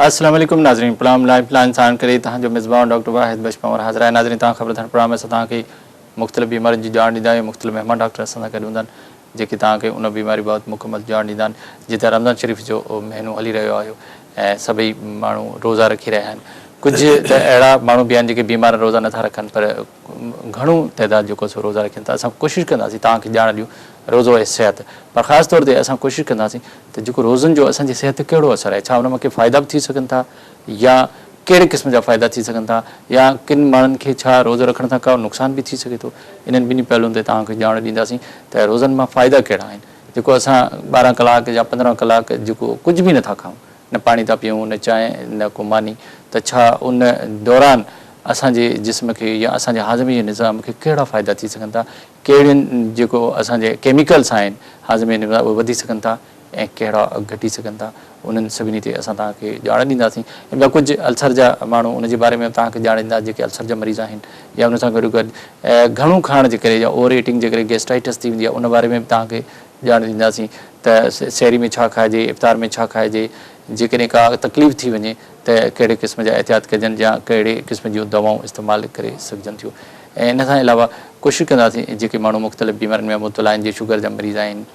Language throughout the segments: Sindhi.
السلام عليڪم ناظرين پروگرام لائف لائن سان ڪري توهان جو ميزبان ڊاڪٽر واحد بخش پنهور حاضر آهي ناظرين توهان خبر اٿن پروگرام ۾ اسان توهان کي مختلف بيمارين جي ڄاڻ ڏيندا آهيون مختلف مهمان ڊاڪٽر اسان سان گڏ هوندا آهن جيڪي توهان کي ان بيماري بابت مڪمل ڄاڻ ڏيندا آهن جتي رمضان شريف جو مهينو هلي رهيو آهي ۽ سڀئي ماڻهو روزا رکي رهيا آهن ڪجهه ته اهڙا ماڻهو به آهن جيڪي بيمار روزا نٿا رکن پر گهڻو تعداد جيڪو سو روزا رکن ٿا اسان ڪوشش ڪنداسين توهان کي ڄاڻ ڏيون روزو ۽ صحت پر خاص طور تي اسان ڪوشش ڪنداسين ته جيڪو روزن جو اسان جي صحت تي ڪهڙو اثر آهي ڇا ان مان ڪي فائدا به ٿي سگهن ٿا يا ڪهڙي قسم جا فائدا ٿي سگهن ٿا يا ڪن ماڻهن کي ڇا روزو رکڻ سان ڪا نقصان به ٿي سگهي ٿو انهن ٻنهي پهلوئن تي توهان کي ڄاڻ ڏينداسين ته روزن مان فائدا ڪهڙا آهن جيڪو اسان 12 ڪلاڪ يا 15 ڪلاڪ جيڪو ڪجهه به نٿا کائون نه پاڻي ٿا پيئون نه چانهه نه ڪو ماني ته ڇا ان دوران اسان جي جسم کي يا اسان جي هاضمي جي نظام کي ڪهڙا فائدا ٿي سگهن ٿا ڪهڙين جيڪو اسان جي ڪيميڪلس آهن هاضمي جي نظام اهي وڌي سگهن ٿا ۽ ڪهڙا گهٽي سگهن ٿا انهن سڀني تي اسان توهان کي ڄاڻ ڏينداسين ۽ ٻيا ڪجهه السر جا ماڻهو ان جي باري ۾ به توهان کي ڄاڻ ڏينداسين جيڪي السر جا مريض آهن يا ان سان گڏو گڏ گهڻو کائڻ جي ڪري يا اوور ايٽنگ جي ڪري گيسٽرائٽس ٿي ويندي آهي ان باري ۾ به توهان کي ڄاڻ ڏينداسين ته سحري ۾ ڇا کائجي افطار ۾ ڇا کائجي جيڪڏهن ڪا تڪليف ٿي وڃي ته ڪهڙي قسم جا احتياط ڪجن يا ڪهڙي قسم جون دوائون استعمال ڪري سگهجن ٿيون ۽ ان کان علاوه ڪوشش ڪنداسين جيڪي ماڻهو مختلف بيمارين ۾ مبتلا آهن جيئن شگر جا مريض آهن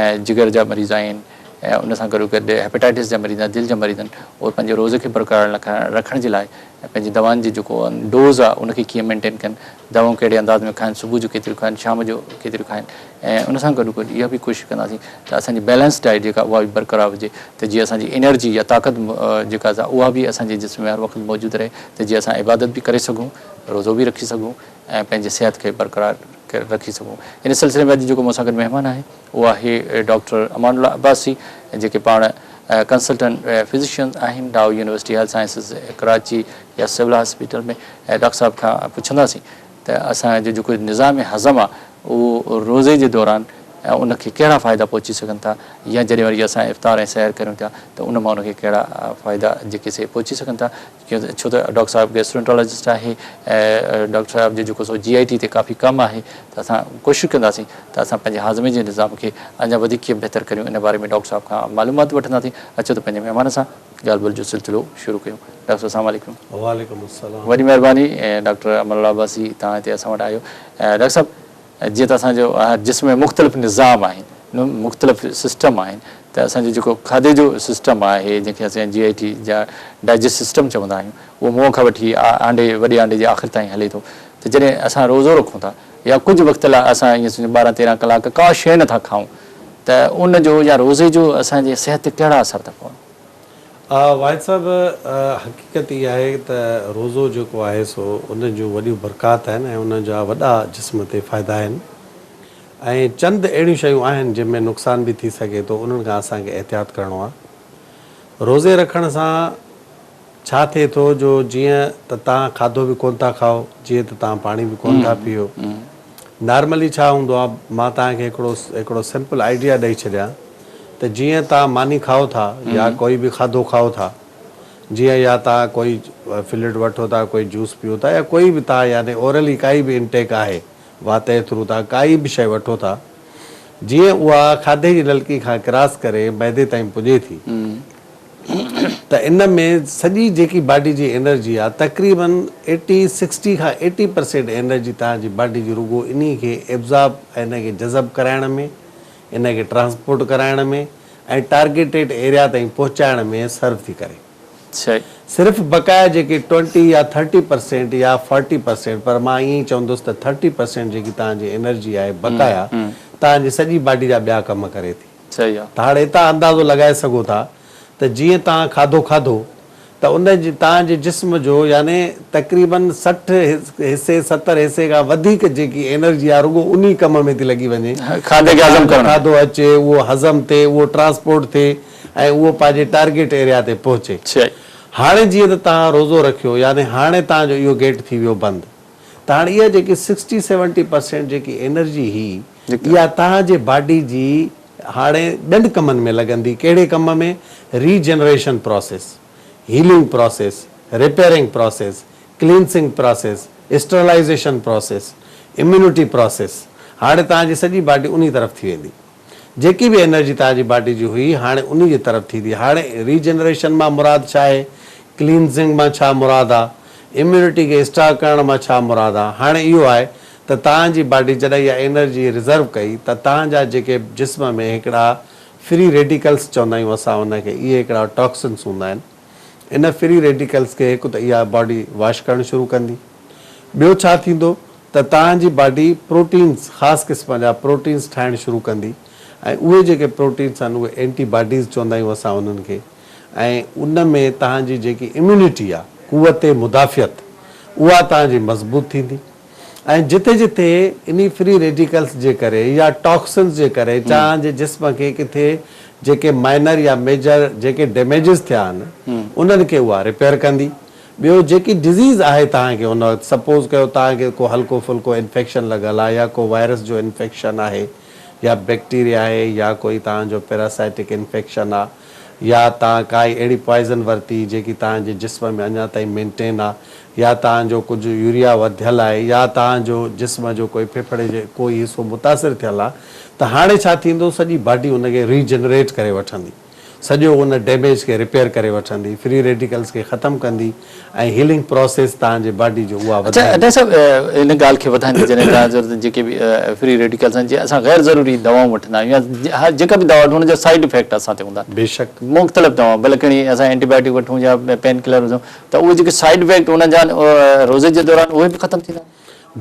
۽ جگر جا مريض آهن ۽ ان سان گڏو گڏ هيپاٽائٽس جا مريض آهن دل جا مريض آهن اهي پنهنجي روزي کي برقرار رکڻ جي لاء پنهنجي دوائن جي جيڪو ڊوز آهي ان کي ڪيئن مينٽين ڪن دوائون ڪهڙي انداز ۾ کائن صبح جو ڪيتريون کائن شام جو ڪيتريون کائن ۽ ان سان گڏو گڏ اها به ڪوشش ڪنداسين ته اسان جي بيلنس ڊائيٽ جيڪا اها به برقرار هجي ته جيئن اسان جي انرجي يا طاقت جيڪا اها به اسان جي جسم ۾ هر وقت موجود رهي ته جيئن اسان عبادت به ڪري سگهون روزو به رکي سگهون ۽ پنهنجي صحت کي برقرار رکي سگهون. ان سلسلي ۾ اڄ جيڪو مون سان گڏ مهمان آهي اهو آهي ڊاڪٽر امان الله عباسي جيڪي پاڻ ڪنسلٽنٽ فزيشن آهن Dow university health sciences Karachi يا سول هاسپيٽل ۾ ۽ ڊاڪٽر صاحب کان پڇنداسين ته اسان جو جيڪو نظام هضم آهي اهو روزي جي دوران ان کي ڪهڙا فائدا پهچي سگهن ٿا يا جڏهن وري اسان افطار ۽ سحر ڪريون ٿا ته ان مان ان کي ڪهڙا فائدا جيڪي سي پهچي سگهن ٿا ڇو ته ڊاڪٽر صاحب گيسٽرو-انٽرالاجسٽ آهي ۽ ڊاڪٽر صاحب جو جيڪو سو جي آء ٽي تي ڪافي ڪم آهي ته اسان ڪوشش ڪنداسين ته اسان پنهنجي هاضمي جي نظام کي اڃا وڌيڪ ڪيئن بهتر ڪريون ان باري ۾ ڊاڪٽر صاحب کان معلومات وٺنداسين اچو ته پنهنجي مهمان سان ڳالهه ٻولهه جو سلسلو شروع ڪيون ڊاڪٽر صاحب السلام عليڪم. وعليڪم السلام. وڏي مهرباني ڊاڪٽر امان الله عباسي توهان هتي اسان وٽ آيو ڊاڪٽر صاحب جيئن ته اسان جو جسم ۾ مختلف نظام آهن مختلف سسٽم آهن ته اسان جو جيڪو کاڌي جو سسٽم آهي جنهن کي اسان جي آء ٽي يا ڊائجسٽ سسٽم چوندا آهيون اهو منهن کان وٺي آنڊي وڏي آنڊي جي آخر تائين هلي ٿو ته جڏهن اسان روزو رکون ٿا يا ڪجهه وقت لاء اسان ائين سمجهو 12 13 ڪلاڪ ڪا شيء نٿا کائون ته ان جو يا روزي جو اسان جي صحت تي ڪهڙا اثر ٿا پون؟ واحد صاحب حقيقت اها آهي ته روزو جيڪو آهي سو ان جون وڏيون برڪات آهن ۽ ان جا وڏا جسم تي فائدا آهن ۽ چند اهڙيون شيون آهن جن ۾ نقصان به ٿي سگهي ٿو انهن کان اسان کي احتياط ڪرڻو آهي. روزي رکڻ سان ڇا ٿئي ٿو جو جيئن ته توهان کاڌو به ڪونه ٿا کائو جيئن ته توهان پاڻي به ڪونه ٿا پيئو نارملي ڇا هوندو آهي مان توهان کي هڪڙو هڪڙو سمپل آئيڊيا ڏئي ڇڏيان ته جيئن توهان ماني کائو ٿا يا ڪوئي به کاڌو کائو ٿا جيئن يا توهان ڪوئي فلوئڊ وٺو ٿا ڪوئي جوس پيئو ٿا يا ڪوئي به توهان يعني اورلي ڪائي به انٽيڪ آهي وات جي ٿرو توهان ڪائي به شيء وٺو ٿا جيئن اها کاڌي جي نلڪي کان ڪراس ڪري معدي تائين پڄي ٿي ته ان ۾ سڄي جيڪي باڊي جي انرجي آهي تقريبن ايٽي سڪسٽي کان ايٽي پرسينٽ انرجي توهان جي باڊي جي رڳو انهي کي ابزارب ۽ ان کي جذب ڪرائڻ ۾ ان کي ٽرانسپورٽ ڪرائڻ ۾ ۽ ٽارگيٽيڊ ايريا تائين پهچائڻ ۾ سرو ٿي ڪري. صرف بقايا جيڪي ٽوئنٽي يا ٿرٽي پرسينٽ يا فورٽي پرسينٽ پر مان ائين ئي چوندس ته ٿرٽي پرسينٽ جيڪي توهان جي انرجي آهي بقايا توهان جي سڄي باڊي جا ٻيا ڪم ڪري ٿي. ته هاڻي هتان اندازو لڳائي سگهو ٿا ته جيئن توهان کاڌو کاڌو ته ان جي توهان جي جسم جو يعني تقريبن 60 حصي 70 حصي کان وڌيڪ جيڪي انرجي آهي رڳو انهي ڪم ۾ ٿي لڳي وڃي کاڌي کي هضم ڪرڻ ۾. کاڌو اچي اهو هضم ٿئي اهو ٽرانسپورٽ ٿئي ۽ اهو پنهنجي ٽارگيٽ ايريا تي پهچي. هاڻي جيئن ته توهان روزو رکيو يعني هاڻي توهان جو اهو گيٽ ٿي ويو بند ته هاڻي اها جيڪي سڪسٽي سيونٽي پرسينٽ جيڪي انرجي هئي اها توهان جي باڊي جي هاڻي ٻين ڪمن ۾ لڳندي، ڪهڙي ڪم ۾ regeneration process, healing process, repairing process, cleansing process, sterilization process, immunity process, هاڻي توهان جي سڄي باڊي انهي طرف ٿي ويندي. جيڪي به انرجي توهان جي باڊي جي هئي هاڻي انهي جي طرف ٿيندي. هاڻي ريجنريشن مان مراد ڇا آهي؟ ڪلينزنگ مان ڇا مراد آ؟ اميونٽي کي اسٽراگ ڪرڻ مان ڇا مراد آ؟ هاڻي اهو آهي ته توهان جي باڊي جڏهن اها انرجي رزرو ڪئي ته توهان جا جيڪي جسم ۾ هڪڙا فري ريڊيڪلس چوندا آهيون اسان ان کي اهي هڪڙا ٽاڪسنس هوندا آهن ان فري ريڊيڪلس کي هڪ ته اها باڊي واش ڪرڻ شروع ڪندي ٻيو ڇا ٿيندو ته توهان جي باڊي پروٽينز خاص قسم جا پروٽينز ٺاهڻ شروع ڪندي ۽ اهي جيڪي پروٽينز آهن اهي اينٽي باڊيز چوندا آهيون اسان انهن کي ۽ ان ۾ توهان جي جيڪي اميونٽي آهي قوت مدافعت اها توهان جي مضبوط ٿيندي ۽ جتي جتي انهي فري ريڊيڪلز جي ڪري يا ٽاڪسنز جي ڪري توهان جي جسم کي ڪٿي جيڪي مائنر يا ميجر جيڪي ڊيميجز ٿيا آهن انهن کي اها رپيئر ڪندي. ٻيو جيڪي ڊزيز آهي توهان کي ان وقت سپوز ڪيو توهان کي ڪو هلڪو ڦلڪو انفيڪشن لڳل آهي يا ڪو وائرس جو انفيڪشن آهي يا بيڪٽيريا آهي يا ڪوئي توهان جو پيراسائٽڪ انفيڪشن آ يا توهان ڪائي اهڙي پوائزن ورتي جيڪي توهان جي جسم ۾ اڃا تائين مينٽين آ يا توهان جو ڪجهه يوريا وڌيل آهي يا توهان جو جسم جو ڪوئي ڦڦڙي جو ڪوئي حصو متاثر ٿيل آ ته هاڻي ڇا ٿيندو سڄي باڊي ان کري ريجنريٽ ڪري وٺندي. سڄو ان ڊيميج کي رپيئر ڪري وٺندي، فري ريڊيڪلز کي ختم ڪندي ۽ هيلنگ پراسيس توهان جي باڊي جو اها اڇا وڌائيندي. ڊاڪٽر صاحب ان ڳالهه کي وڌائيندي جڏهن توهان چيو ته جيڪي به فري ريڊيڪلز آهن جي اسان غير ضروري دوائون وٺندا آهيون يا جيڪا به دوا وٺون ان جا سائيڊ افيڪٽ اسان تي هوندا آهن بيشڪ. مختلف دوائون ڀلي کڻي اسان اينٽي بايوٽڪ وٺون يا پين ڪلر وٺون ته اهي جيڪي سائيڊ افيڪٽ انهن جا آهن روزي جي دوران اهي به ختم ٿيندا؟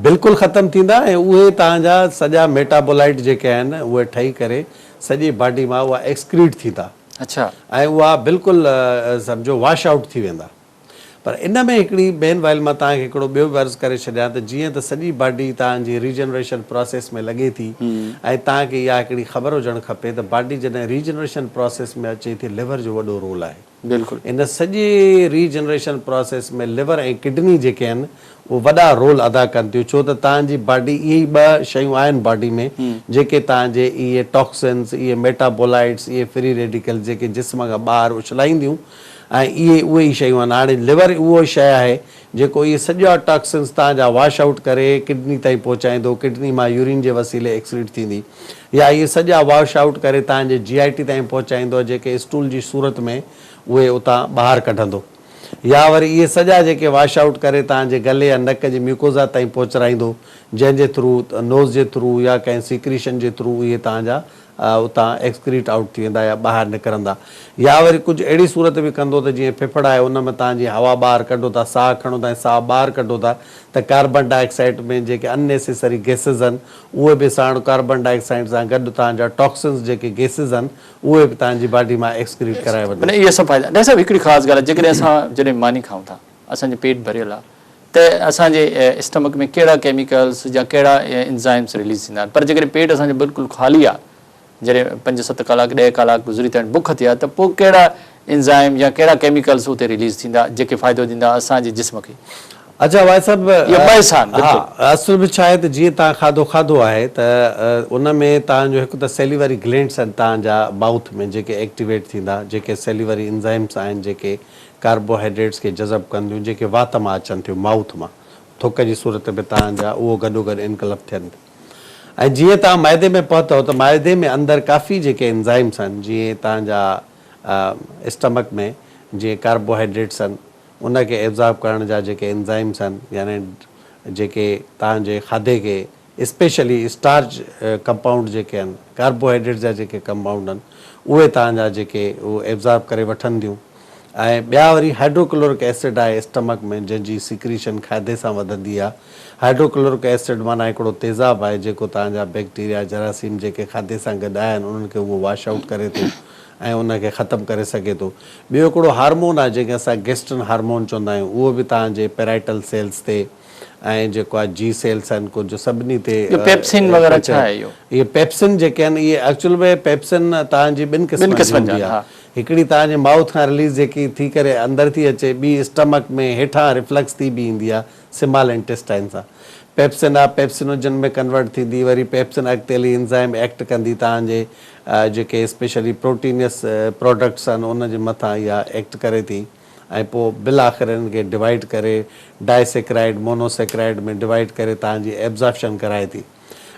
بلڪل ختم ٿيندا ۽ اهي توهان جا سڄا ميٽابولائيٽ جيڪي آهن اهي ٺهي ڪري سڄي باڊي مان اها ايڪسڪريٽ ٿيندا اڇا. ۽ اها بلڪل سمجهو واش آئوٽ ٿي ويندا پر ان ۾ هڪڙي مين وائل مان توهان کي هڪڙو ٻيو به عرض ڪري ڇڏيان ته جيئن ته سڄي باڊي توهان جي ريجنريشن پراسيس ۾ لڳي ٿي ۽ توهان کي اها هڪڙي خبر هجڻ کپي ته باڊي جڏهن ريجنريشن پراسيس ۾ اچي ٿي ليور جو وڏو رول آهي. بلڪل. ان سڄي ري جنريشن پراسيس ۾ ليور ۽ ڪڊني جيڪي آهن اهي وڏا رول ادا ڪن ٿيون ڇو ته توهان جي باڊي اهي ئي ٻه شيون آهن باڊي ۾ جيڪي توهان جي اهي ٽاڪسنس اهي ميٽابولائيٽس اهي فري ريڊيڪلس جيڪي جسم کان ٻاهر اڇلائينديون ۽ اهي اهي ئي شيون آهن هاڻي ليور اهو شيء آهي جيڪو اهي سڄا ٽاڪسنس توهان جا واش آئوٽ ڪري ڪڊني تائين پهچائيندو، ڪڊني مان يورين جي وسيلي ايڪسريٽ ٿيندي يا اهي سڄا واش آئوٽ ڪري توهان جي جي آء ٽي تائين پهچائيندو جيڪي اسٽول جي صورت ۾ اهي اتان ٻاهر ڪڍندو يا وري اهي سڄا جيڪي واش آئوٽ ڪري توهان جي گلي يا نڪ جي ميوڪوزا تائين پهچرائيندو جنهن جي ٿرو نوز جي ٿرو يا ڪنهن سيڪريشن جي ٿرو اهي توهان جا اتان ايڪسڪريٽ آئوٽ ٿي ويندا يا ٻاهر نڪرندا يا وري ڪجهه اهڙي صورت به ڪندو ته جيئن ڦڦڙ آهي ان ۾ توهان جيئن هوا ٻاهر ڪڍو ٿا ساهه کڻو ٿا ۽ ساهه ٻاهر ڪڍو ٿا ته ڪاربان ڊاء آڪسائيڊ ۾ جيڪي ان نيسيسري گيسز آهن اهي به ساڻ ڪاربان ڊاء آڪسائيڊ سان گڏ توهان جا ٽاڪسنز جيڪي گيسز آهن اهي به توهان جي باڊي مان ايڪسڪريٽ ڪرائي وٺندو. معنيٰ اهي سڀ فائدا. ڊاڪٽر صاحب هڪڙي خاص ڳالهه آهي جيڪڏهن اسان جڏهن ماني کائون ٿا اسان جو پيٽ ڀريل آهي ته اسان جي اسٽمڪ ۾ ڪهڙا ڪيميڪلز يا ڪهڙا انزائمز رليز ٿيندا آهن پر جيڪڏهن پيٽ اسان جو بلڪل خالي آهي جڏهن پنج ست ڪلاڪ ڏهه ڪلاڪ گذري ٿا وڃن بک ٿي آهي ته پوء ڪهڙا انزائم يا ڪهڙا ڪيميڪلز اتي رليز ٿيندا جيڪي فائدو ڏيندا اسان جي جسم کي. اڇا واحد صاحب اهي ٻه حصا آهن ها بلڪل. اصل ۾ ڇا آهي ته جيئن توهان کاڌو کاڌو آهي ته ان ۾ توهان جو هڪ ته سيليوري گلينڊس آهن توهان جا مائوٿ ۾ جيڪي ايڪٽيويٽ ٿيندا جيڪي سيليوري انزائمس آهن جيڪي ڪاربوهائيڊريٽس کي جذب ڪن ٿيون جيڪي وات مان اچن ٿيون مائوٿ مان ٿڪ جي صورت ۾ توهان جا اهو گڏوگڏ انقلب ٿين ۽ جيئن توهان معدي ۾ پهتؤ ته معدي ۾ اندر ڪافي جيڪي انزائمس آهن جيئن توهان جا اسٽمڪ ۾ جيئن ڪاربوهائيڊريٽس آهن ان کي ايبزارب ڪرڻ جا جيڪي انزائمس آهن يعني جيڪي توهان جي کاڌي کي اسپيشلي اسٽارچ ڪمپائونڊ جيڪي آهن، ڪاربوهائيڊريٽس جا جيڪي ڪمپائونڊ آهن اهي توهان جا جيڪي اهو ايبزارب ڪري وٺن ٿيون ۽ ٻيا وري هائيڊروڪلورڪ ايسڊ آهي اسٽمڪ ۾ جنهن جي سيڪريشن کاڌي سان وڌندي آهي. هائيڊروڪلورڪ ايسڊ معنيٰ هڪڙو تيزاب آهي جيڪو توهان جا بيڪٽيريا، جراثيم جيڪي کاڌي سان گڏ آيا آهن انهن کي اهو واش آئوٽ ڪري ٿو ۽ ان کي ختم ڪري سگهي ٿو. ٻيو هڪڙو هارمون آهي جنهن کي اسان گيسٽرن هارمون چوندا آهيون اهو به توهان جي پيرائيٽل سيلز تي ۽ جيڪو آهي جي سيلز آهن ڪجهه سڀني تي اهو پيپسين وغيره ڇا آهي اهو؟ اهي پيپسن جيڪي آهن اهي ايڪچوئل ۾ پيپسن توهان جي ٻن ٻن قسمن جي قسمن جا هوندي آهن آهي ها. هڪڙي توهان جي مائوٿ کان رليز جيڪي ٿي ڪري اندر ٿي اچي ٻي اسٽمڪ ۾ هيٺان ريفلڪس ٿي به ايندي آهي سمال انٽيسٽائن سان پيپسن آهي پيپسنوجن ۾ ڪنورٽ ٿيندي وري پيپسن اڳتي هلي انزائم ايڪٽ ڪندي توهان جي جيڪي اسپيشلي پروٽينيس پراڊڪٽس آهن ان جي مٿان اها ايڪٽ ڪري ٿي. ۽ پوء بالآخر انهن کي ڊوائيڊ ڪري ڊائي سيڪرائيڊ، مونو سيڪرائيڊ ۾ ڊوائيڊ ڪري توهان جي ايبزارپشن ڪرائي ٿي.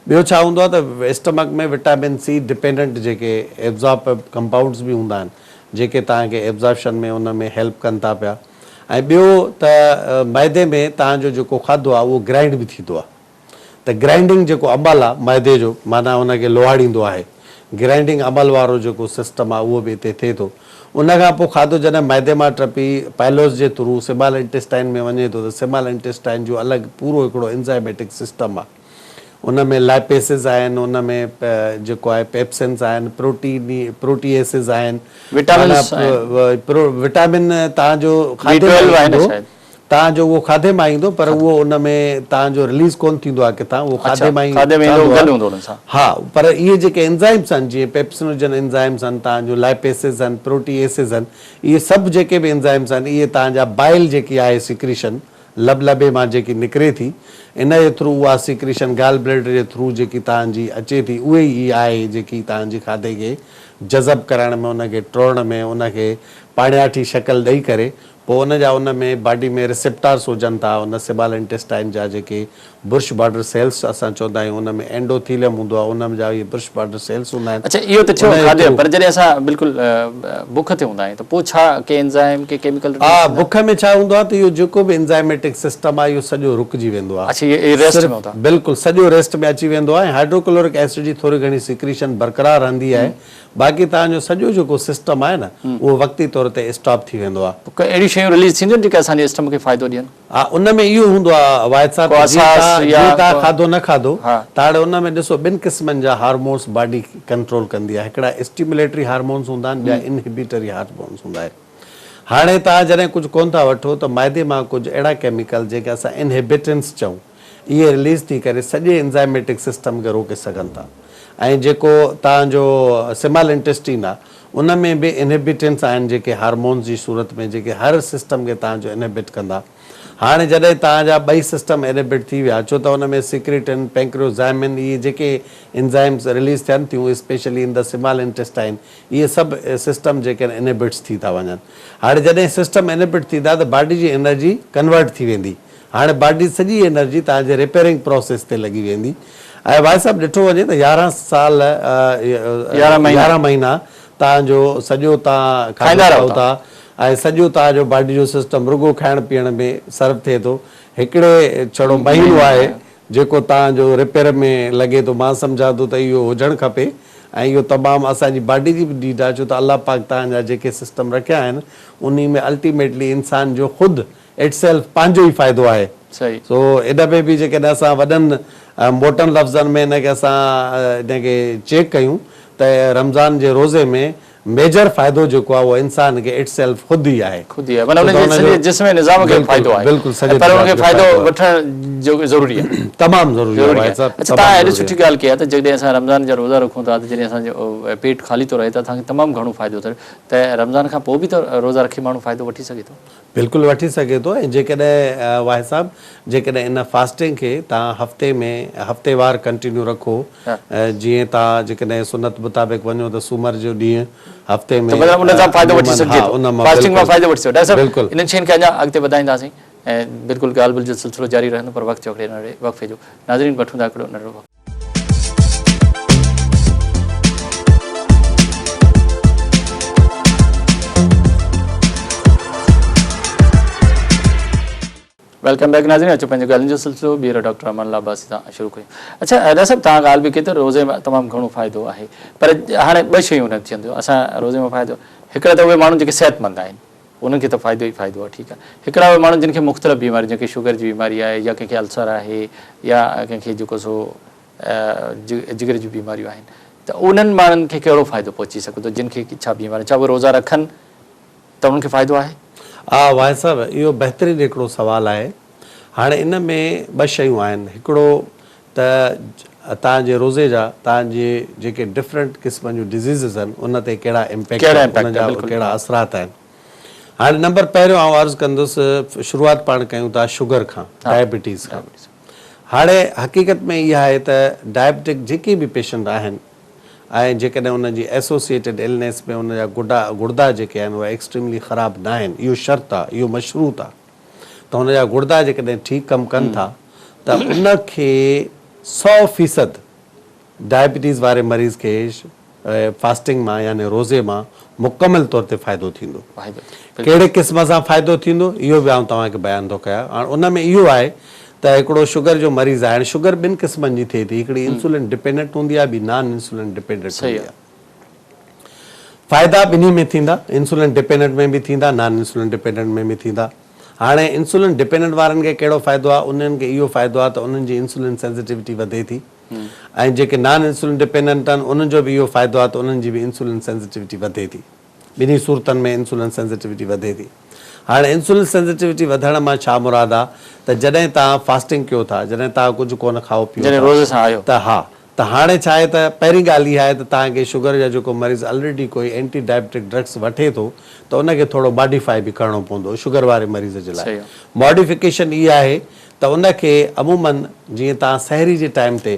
ٻيو ڇا هوندو آهي ته اسٽمڪ ۾ وٽامن سي ڊپينڊنٽ جيڪي ايبزارب ڪمپائونڊز به هوندا آهن جيڪي توهان کي ايبزاربشن ۾ ان ۾ هيلپ ڪن ٿا پيا ۽ ٻيو ته معدي ۾ توهان جو جيڪو کاڌو آهي اهو گرائنڊ به ٿيندو آهي ته گرائنڊنگ جيڪو عمل آهي معدي جو معنيٰ ان کي لوهاڙيندو آهي گرائنڊنگ عمل وارو جيڪو سسٽم آهي اهو به اتي ٿئي ٿو ان کان پوء کاڌو جڏهن معدي مان ٽپي پائلوس جي ٿرو سمال انٽيسٽائن ۾ وڃي ٿو ته سمال انٽيسٽائن جو الڳ پورو هڪڙو انزائميٽڪ سسٽم آهي ان ۾ لائپيسز آهن ان ۾ جيڪو آهي پيپسنس آهن پروٽيني پروٽيئسز آهن وٽامنس آهن وٽامن توهان جو کاڌي مان ايندو توهان جو اهو کاڌي مان ايندو پر اهو ان ۾ توهان جو رليز ڪونه ٿيندو آهي ڪٿان اهو کاڌي مان ئي ٺهندو آهي ها پر اهي جيڪي انزائمس آهن جيئن پيپسنوجن انزائمس آهن توهان جو لائپيسز آهن پروٽيئسز آهن اهي سڀ جيڪي به انزائمس آهن اهي توهان جا بائل جيڪي آهي سيڪريشن لبلبي مان جيڪي نڪري ٿي ان جي ٿرو اها سيڪريشن گال بليڊر جي ٿرو جيڪي توهان جي اچي ٿي اهي ئي آهي جيڪي توهان جي کاڌي کي جذب ڪرائڻ ۾ ان کي ٽوڙڻ ۾ ان کي پاڻياٺي شڪل ڏئي ڪري پوء ان جا ان ۾ باڊي ۾ ريسيپٽارس هجن ٿا ان سمال انٽيسٽائن جا جيڪي برش بارڊر سيلس اسان چوندا آهيون ان ۾ اينڊوٿيليم هوندو آهي ان جا اهي برش بارڊر سيلس هوندا آهن اڇا اهو ته ٿيو ان جي کاڌي ٿرو پر جڏهن اسان بلڪل بک تي هوندا آهيون ته پوء ڇا ڪي انزائم ڪي ڪيميڪل ها رليز ٿيندا آهن؟ بک ۾ ڇا هوندو آهي ته اهو جيڪو به انزائميٽڪ سسٽم آهي اهو سڄو رڪجي ويندو آهي اڇا اهي ريسٽ ۾ صرف هوندا. بلڪل سڄو ريسٽ ۾ اچي ويندو آهي ۽ هائڊروڪلورڪ ايسڊ جي ٿوري گهڻي سيڪريشن برقرار رهندي آهي باقي توهان جو سڄو جيڪو سسٽم آهي نه اهو وقتي طور تي اسٽاپ ٿي ويندو آهي. پوء ڪي اهڙيون شيون رليز ٿينديون آهن جيڪي اسان جي اسٽمڪ کي فائدو ڏين؟ ها ان ۾ اهو هوندو آهي واحد صاحب ڪو ته جيئن اساس توهان يا جيئن توهان ڪو کاڌو نه کاڌو ها. ته هاڻي ان ۾ ڏسو ٻن قسمن جا هارمونس باڊي ڪنٽرول ڪندي آهي هڪڙا اسٽيميوليٽري هارمونس هوندا آهن ٻيا انهبيٽري هارمونس هوندا آهن. هاڻي توهان جڏهن ڪجهه ڪونه ٿا وٺو ته معدي مان ڪجهه اهڙا ڪيميڪل جنهن کي اسان انهبيٽنس چئون اهي رليز ٿي ڪري سڄي انزائميٽڪ سسٽم کي روڪي سگهن ٿا ۽ جيڪو توهان جو سمال انٽيسٽين آ ان ۾ به انهبيٽنس آهن جيڪي هارمونز جي صورت ۾ جيڪي هر سسٽم کي توهان جو انهبٽ ڪندا. هاڻي جڏهن توهان جا ٻئي سسٽم انهبٽ ٿي ويا ڇو ته ان ۾ سيڪريٽن، پينڪريوزائمن اهي جيڪي انزائمز رليز ٿين ٿيون specially in the small intestine اهي سڀ سسٽم جيڪي آهن انهبٽس ٿي ٿا وڃن. هاڻي جڏهن سسٽم انهبٽ ٿيندا ته باڊي جي انرجي ڪنورٽ ٿي ويندي. هاڻي باڊي سڄي انرجي توهان جي ريپيئرنگ پروسيس تي لڳي ويندي ۽ ڀائي صاحب ڏٺو وڃي ته 11 سال 11 مهينا توهان جو سڄو توهان کاڌو کائو ٿا ۽ سڄو توهان جو باڊي جو سسٽم رڳو کائڻ پيئڻ ۾ صرف ٿئي ٿو هڪڙي ڇڙو مهينو آهي جيڪو توهان جو ريپيئر ۾ لڳي ٿو مان سمجهان ٿو ته اهو هجڻ کپي ۽ اهو تمام اسان جي باڊي جي به نيڊ آهي ڇو ته الله پاڪ توهان جا جيڪي سسٽم رکيا آهن انهي ۾ الٽيميٽلي انسان جو خود It self پنهنجو ئي فائدو آهي. صحيح. سو ان ۾ به جيڪڏهن اسان وڏن موٽن لفظن ۾ ان کي اسان ان کي چيڪ ڪيون ته رمضان جي روزي ۾ ميجر فائدو جيڪو آهي اهو انسان کي It self خود ئي آهي. خود ئي آهي معنيٰ ان جي سڄي جسم ۽ نظام کي فائدو آهي بلڪل سڄي پر ان کي فائدو وٺڻ جو ضروري آهي. تمام ضروري آهي واحد صاحب اڇا توهان ايڏي سٺي ڳالهه ڪئي آهي ته جيڪڏهن اسان رمضان جا روزا رکون ٿا ته جڏهن اسان جو پيٽ خالي ٿو رهي ته اسان کي تمام گهڻو فائدو ٿو ته رمضان کان پوء به ته روزا رکي ماڻهو فائدو وٺي سگهي ٿو. بلڪل وٺي سگهي ٿو ۽ جيڪڏهن واحد صاحب جيڪڏهن ان فاسٽنگ کي توهان هفتي ۾ هفتيوار ڪنٽينيو رکو جيئن توهان جيڪڏهن سنت مطابق وڃو ته سومر جو ڏينهن هفتي ۾ ته مطلب ان سان فائدو وٺي سگهجي ٿو فاسٽنگ مان فائدو وٺي سگهجي ڊاڪٽر صاحب انهن شين کي اڃا اڳتي وڌائينداسين ۽ بلڪل ڳالهه ٻولهه جو سلسلو جاري رهندو پر وقت ٿيو هڪڙي ننڍڙي وقفي جو ناظرين وٺون ٿا هڪڙو ننڍڙو وقفو. Welcome back ناظرين اچو پنهنجي ڳالهين جو سلسلو ٻيهر ڊاڪٽر امان الله عباسي سان شروع ڪيون اڇا ڊاڪٽر صاحب توهان ڳالهه به ڪئي ته روزي مان تمام گهڻو فائدو آهي پر هاڻي ٻه شيون نه ٿين ٿيون اسان روزي مان فائدو هڪڙا ته اهي ماڻهو جيڪي صحت مند آهن انهن کي ته فائدو ئي فائدو آهي ٺيڪ آهي هڪڙا اهي ماڻهو جن کي مختلف بيماريون جن کي شگر جي بيماري آهي يا ڪنهن کي السر آهي يا ڪنهن کي جيڪو سو جگر جون بيماريون آهن ته انهن ماڻهن کي ڪهڙو فائدو پهچي سگهي ٿو جن کي ڇا بيماري ڇا اهي روزا رکن ته انهن کي فائدو آهي؟ ها واحد صاحب اهو بهترين هڪڙو سوال آهي هاڻي ان ۾ ٻه شيون آهن هڪڙو ته توهان جي روزي جا توهان جي جيڪي ڊفرنٽ قسمن جون ڊزيزز آهن ان تي ڪهڙا امپيڪٽ آهن ان جا ڪهڙا اثرات آهن هاڻي نمبر پهريون آئون عرض ڪندس شروعات پاڻ ڪيون ٿا شگر کان ڊائبٽيز کان هاڻي حقيقت ۾ اها آهي ته ڊائبٽڪ جيڪي به پيشنٽ آهن ۽ جيڪڏهن ان جي ايسوسيئيٽيڊ النيس ۾ ان جا گڊا گڙدا جيڪي آهن اهي ايڪسٽريملي خراب ناهن اهو شرط آهي اهو مشروط آهي ته هن جا گڙدا جيڪڏهن ٺيڪ ڪم ڪن ٿا ته ان کي 100 فيصد. ڊائبٽيز واري مريض کي فاسٽنگ مان يعني روزي مان مڪمل طور تي فائدو ٿيندو. ڪهڙي قسم سان فائدو ٿيندو اهو به آئون توهان کي بيان ٿو ڪيان. هاڻ ان ۾ اهو آهي ته هڪڙو شگر جو مريض آهي، هاڻي شگر ٻن قسمن جي ٿئي ٿي، هڪڙي انسولين ڊپينڊنٽ هوندي آهي ٻي نان انسولين ڊپينڊنٽ هوندي آهي. فائدا ٻنهي ۾ ٿيندا، انسولين ڊپينڊنٽ ۾ به ٿيندا، نان انسولين ڊپينڊنٽ ۾ به ٿيندا. هاڻي انسولين ڊپينڊنٽ وارن کي ڪهڙو فائدو آهي، انهن کي اهو فائدو آهي ته انهن جي انسولين سينسيٽيوٽي وڌي ٿي ۽ جيڪي نان انسولين ڊپينڊنٽ آهن انهن جو به اهو فائدو آهي ته انهن جي به انسولين سينسيٽيوٽي وڌي ٿي. ٻنهي صورتن ۾ انسولين سينسيٽيوٽي وڌي ٿي. هاڻي انسولين سينسيٽيوٽي وڌڻ مان ڇا مراد آهي ته جڏهن توهان فاسٽنگ ڪيو ٿا، جڏهن توهان ڪجهه ڪونه کائو پيئو جڏهن ٿا روزي سان آهيو. ته ها ته هاڻي ڇا آهي ته پهرين ڳالهه اها آهي ته توهان کي شگر جا جيڪو مريض الريڊي ڪوئي اينٽي ڊائبٽڪ ڊرگس وٺي ٿو ته ان کي ٿورو ماڊيفائي به ڪرڻو پوندو شگر واري مريض جي لاء صحيح. ماڊيفڪيشن اها آهي ته ان کي عموماً جيئن توهان سحري جي ٽائيم تي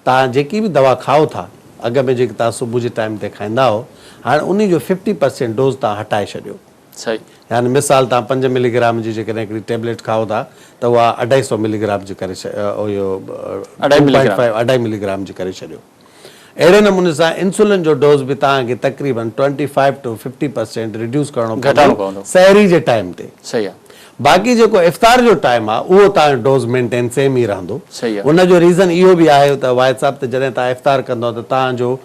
توهان جيڪي به دوا کائو ٿا اڳ ۾ جيڪي توهان صبح جي ٽائيم تي کائيندا هئو هاڻي انهي جو ففٽي پرسينٽ ڊوز توهان هٽائي ڇڏيو. صحيح. يعني مثال توهان پنج ملي گرام جي جيڪڏهن هڪڙي ٽيبليٽ کائو ٿا ته اها اڍائي سئو ملي گرام جي ڪري اهو اڍائي ٽو ملي پوائنٽ گرام. فائيو اڍائي ملي گرام جي ڪري ڇڏيو. اهڙي نموني سان انسولين جو ڊوز به توهان کي تقريبن twenty five to fifty percent reduce ڪرڻو گهٽائڻو پوندو پوندو سحري جي ٽائيم تي. صحيح آ. باقي جيڪو افطار جو ٽائيم آ اهو توهان جو ڊوز مينٽين سيم ئي رهندو. صحيح آ. ان جو ريزن اهو به آهي ته واحد صاحب ته جڏهن توهان افطار ڪندؤ ته توهان جو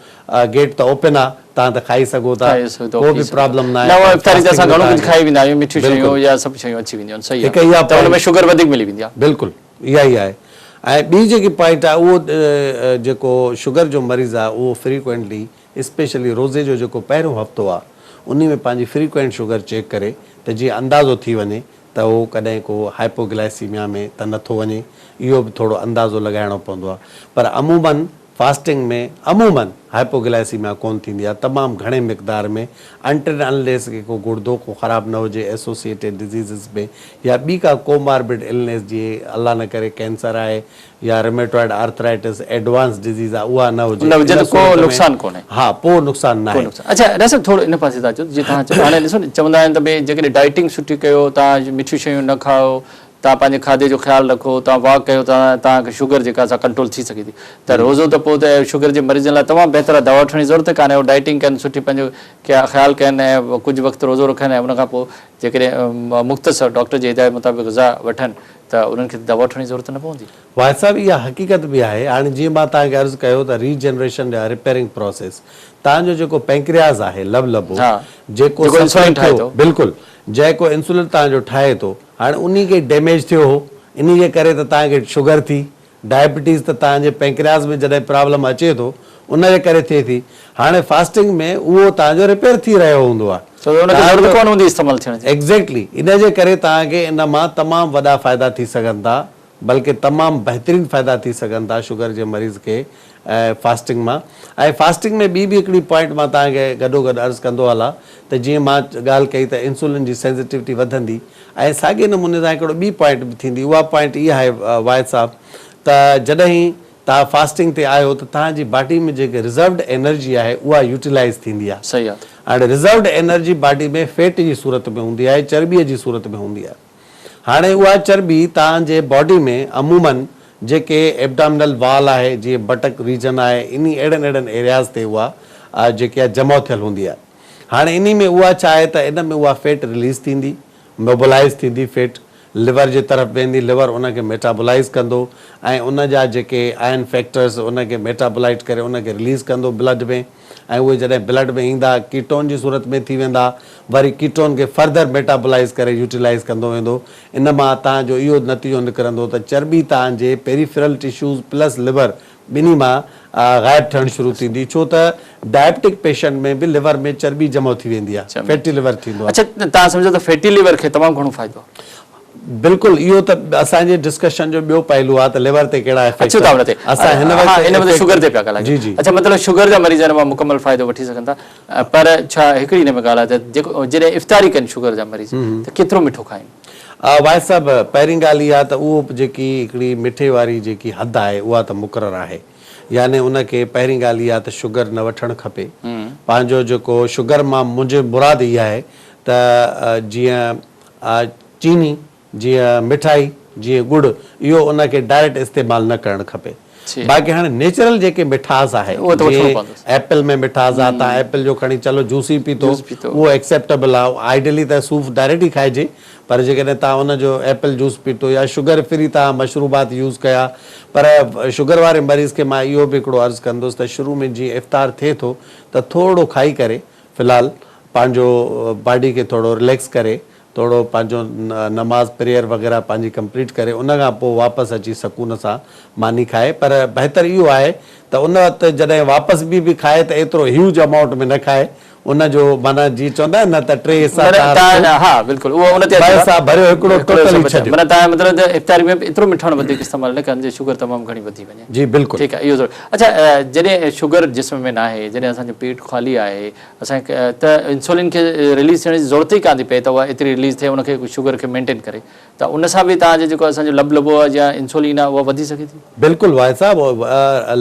گيٽ ته اوپن آ توهان ته کائي سگهو ٿا کائي سگهو ٿا ڪو پي به سگهو ٿا پرابلم نه ناهي اهو پر افطاري تي فاسٽنگ اسان ۾ گهڻو توهان ڪجهه کي کائي ويندا آهيون مٺيون بلڪل شيون يا سڀ شيون اچي وينديون آهن صحيح هڪ آ اها ته ان ۾ پوائنٽ شگر وڌيڪ ملي ويندي آ. بلڪل اها ئي آهي ۽ ٻي جيڪي پوائنٽ آهي اهو جيڪو شگر جو مريض آهي اهو فريڪوئنٽلي اسپيشلي روزي جو جيڪو پهريون هفتو آهي انهي ۾ پنهنجي فريڪوئنٽ شگر چيڪ ڪري ته جيئن اندازو ٿي وڃي ته اهو ڪڏهن ڪو هائپوگلائسيميا ۾ ته نه ٿو وڃي اهو به ٿورو اندازو لڳائڻو پوندو آهي پر عموماً فاسٽنگ ۾ عموماً هائپوگلائسيميا ڪونه ٿيندي آهي تمام گهڻي مقدار ۾ انٽل انليس ڪي ڪو گڙدو ڪو خراب نه هجي ايسوسيئيٽيڊ ڊزيزز ۾ يا ٻي ڪا ڪوماربڊ النيس جيئن الله نه ڪري ڪينسر آهي يا ريميٽوائڊ آرٿرائٽس ايڊوانس ڊزيز آهي اها نه هجي نه هجي ان ته ڪو صورت ۾ نقصان ڪونهي. ها پوء نقصان ڪو ناهي. نقصان اڇا ڊاڪٽر صاحب ٿورو ان پاسي ٿا اچو جيئن توهان چيو هاڻي ڏسو نه چوندا آهن ته ڀئي جيڪڏهن ڊائٽنگ سٺي ڪيو توهان مٺيون شيون نه کائو توهان پنهنجي کاڌي جو خيال رکو توهان واڪ ڪيو ته توهان کي شگر جيڪا سا ڪنٽرول ٿي سگهي ٿي ته روزو ته پوء ته شگر جي مريضن لاء تمام بهتر آهي دوا وٺڻ جي ضرورت ڪانهي هو ڊائٽنگ ڪن سٺي پنهنجو خيال ڪن ۽ ڪجهه وقت روزو رکن ۽ ان کان پوء جيڪڏهن مختصر ڊاڪٽر جي هدايت مطابق غذا وٺن ته انهن کي دوا وٺڻ جي ضرورت نه پوندي. واحد صاحب اها حقيقت به آهي هاڻي جيئن مان توهان کي عرض ڪيو ته ري جنريشن يا رپيئرنگ پراسيس توهان جو جيڪو پينڪرياز آهي لبلبو ها جيڪو جيڪو سفر انسولين ٺاهي ٿيو ٿو. بلڪل جيڪو انسولين توهان جو ٺاهي ٿو هاڻي انهي کي ڊيميج ٿيو هو انهي جي ڪري ته توهان کي شگر ٿي ڊائبٽيز ته توهان جي پينڪرياز ۾ جڏهن پرابلم اچي ٿو ان جي ڪري ٿئي ٿي هاڻي فاسٽنگ ۾ اهو توهان جو رپيئر ٿي رهيو هوندو آهي ڇو ته ان کي توهان ضرورت جو ڪونه هوندي استعمال ٿيڻ جي. ايگزيڪٽلي ان جي ڪري توهان کي ان مان تمام وڏا فائدا ٿي سگهن ٿا بلڪه تمام بهترين فائدا ٿي سگهن ٿا شگر جي مريض کي فاسٽنگ مان ۽ فاسٽنگ ۾ ٻي به هڪڙي پوائنٽ مان توهان کي گڏو گڏ عرض ڪندو هلان ته جيئن مان ڳالهه ڪئي ته انسولين جي سينسيٽيوٽي وڌندي ۽ ساڳئي نموني سان هڪڙو ٻي پوائنٽ به ٿيندي اها پوائنٽ اها آهي واحد صاحب ته جڏهن توهان فاسٽنگ تي آهيو ته توهان جي باڊي ۾ جيڪي رزروڊ انرجي آهي اها يوٽيلائيز ٿيندي آهي صحيح آهي. هاڻي رزروڊ انرجي باڊي ۾ فيٽ جي صورت ۾ هوندي آهي چرٻي جي صورت ۾ هوندي آهي هاڻي اها چرٻي توهان جي باڊي ۾ عموماً جيڪي ايبڊامنل وال آهي جيئن بٽڪ ريجن آهي انهي اهڙن اهڙن ايرياز تي اها جيڪي آهي جمع ٿيل هوندي آهي هاڻي انهي ۾ اها ڇا آهي ته ان ۾ اها فيٽ رليز ٿيندي موبلائيز ٿيندي فيٽ ليور جي طرف ويندي ليور ان کي ميٽابولائيز ڪندو ۽ ان جا جيڪي آهن فيڪٽرز ان کي ميٽابولائيٽ ڪري ان کي رليز ڪندو بلڊ ۾ ۽ اهي جڏهن بلڊ ۾ ايندا ڪيٽون جي صورت ۾ ٿي ويندا وري ڪيٽون کي فرڌر ميٽابولائيز ڪري يوٽيلائيز ڪندو ويندو ان مان توهان جو اهو نتيجو نڪرندو ته چرٻي توهان جي پيريفرل ٽشوز پلس ليور ٻنهي مان غائب ٿيڻ شروع ٿيندي ڇو ته ڊائبٽڪ پيشنٽ ۾ به ليور ۾ چرٻي جمع ٿي ويندي آهي فيٽي ليور ٿيندو آهي. اڇا توهان سمجهو ته فيٽي ليور کي تمام گهڻو فائدو آهي. بلڪل اهو ته اسان جي ڊسڪشن جو ٻيو پهلو آهي ته ليور تي ڪهڙا اچو افيڪٽ ٿا ان تي اسان هن ها وقت هن وقت شگر تي پيا جي ڳالهايون جي اڇا مطلب شگر جا مريض ان مان مڪمل فائدو وٺي سگهن ٿا پر ڇا هڪڙي هن ۾ ڳالهه آهي ته جيڪو جڏهن افطاري ڪن شگر جا مريض ته ڪيترو مٺو کائين؟ واحد صاحب پهرين ڳالهه اها ته اهو جيڪي هڪڙي مٺي واري جيڪي حد آهي اها ته مقرر آهي يعني ان کي پهرين ڳالهه اها ته شگر نه وٺڻ کپي پنهنجو جيڪو شگر مان منهنجي مراد اها آهي ته جيئن چيني جيئن مٺائي جيئن ڳڙ اهو ان کي ڊائريڪٽ استعمال نه ڪرڻ کپي. باقي هاڻي نيچرل جيڪي مٺاس آهي جيئن ايپل ۾ مٺاس آهي تان ايپل جو کڻي چلو جوس ئي پيتو اهو ايڪسيپٽيبل آهي آئيڊلي ته صوف ڊائريڪٽ ئي کائجي پر جيڪڏهن تان ان جو ايپل جوس پيتو يا شگر فري تان مشروبات يوز ڪيا پر شگر واري مريض کي مان اهو به هڪڙو عرض ڪندس ته شروع ۾ جيئن افطار ٿئي ٿو ته ٿورڙو کائي ڪري في الحال پنهنجو باڊي کي ٿورڙو رليڪس ڪري ٿورڙو پنهنجو نماز پريئر وغيره پنهنجي ڪمپليٽ ڪري ان کان پوء واپس اچي سڪون سان ماني کائي پر بهتر اهو آهي ته ان وقت جڏهن واپس به به کائي ته ايترو هيوج امائونٽ ۾ نه کائي ان جو معنيٰ جيئن چوندا آهن نه ته ٽي حصا معنيٰ تان ها بلڪل اهو ان تي ٻه حصا ڀريو هڪڙو ٽوٽل ئي ڇڏيو. معنيٰ تان مطلب ته افطاري ۾ به ايترو مٺاڻ وڌيڪ استعمال نه ڪن جي شگر تمام گهڻي وڌي وڃي. جي بلڪل. ٺيڪ آهي اهو ضرور اڇا جڏهن شگر جسم ۾ ناهي جڏهن اسان جو پيٽ خالي آهي اسان کي ته انسولين کي رليز ٿيڻ جي ضرورت ئي ڪانه ٿي پئي ته اها ايتري رليز ٿئي ان کي شگر کي مينٽين ڪري ته ان سان به توهان جو جيڪو اسان جو لبلبو آهي يا انسولين آهي اها وڌي سگهي ٿي. بلڪل واحد صاحب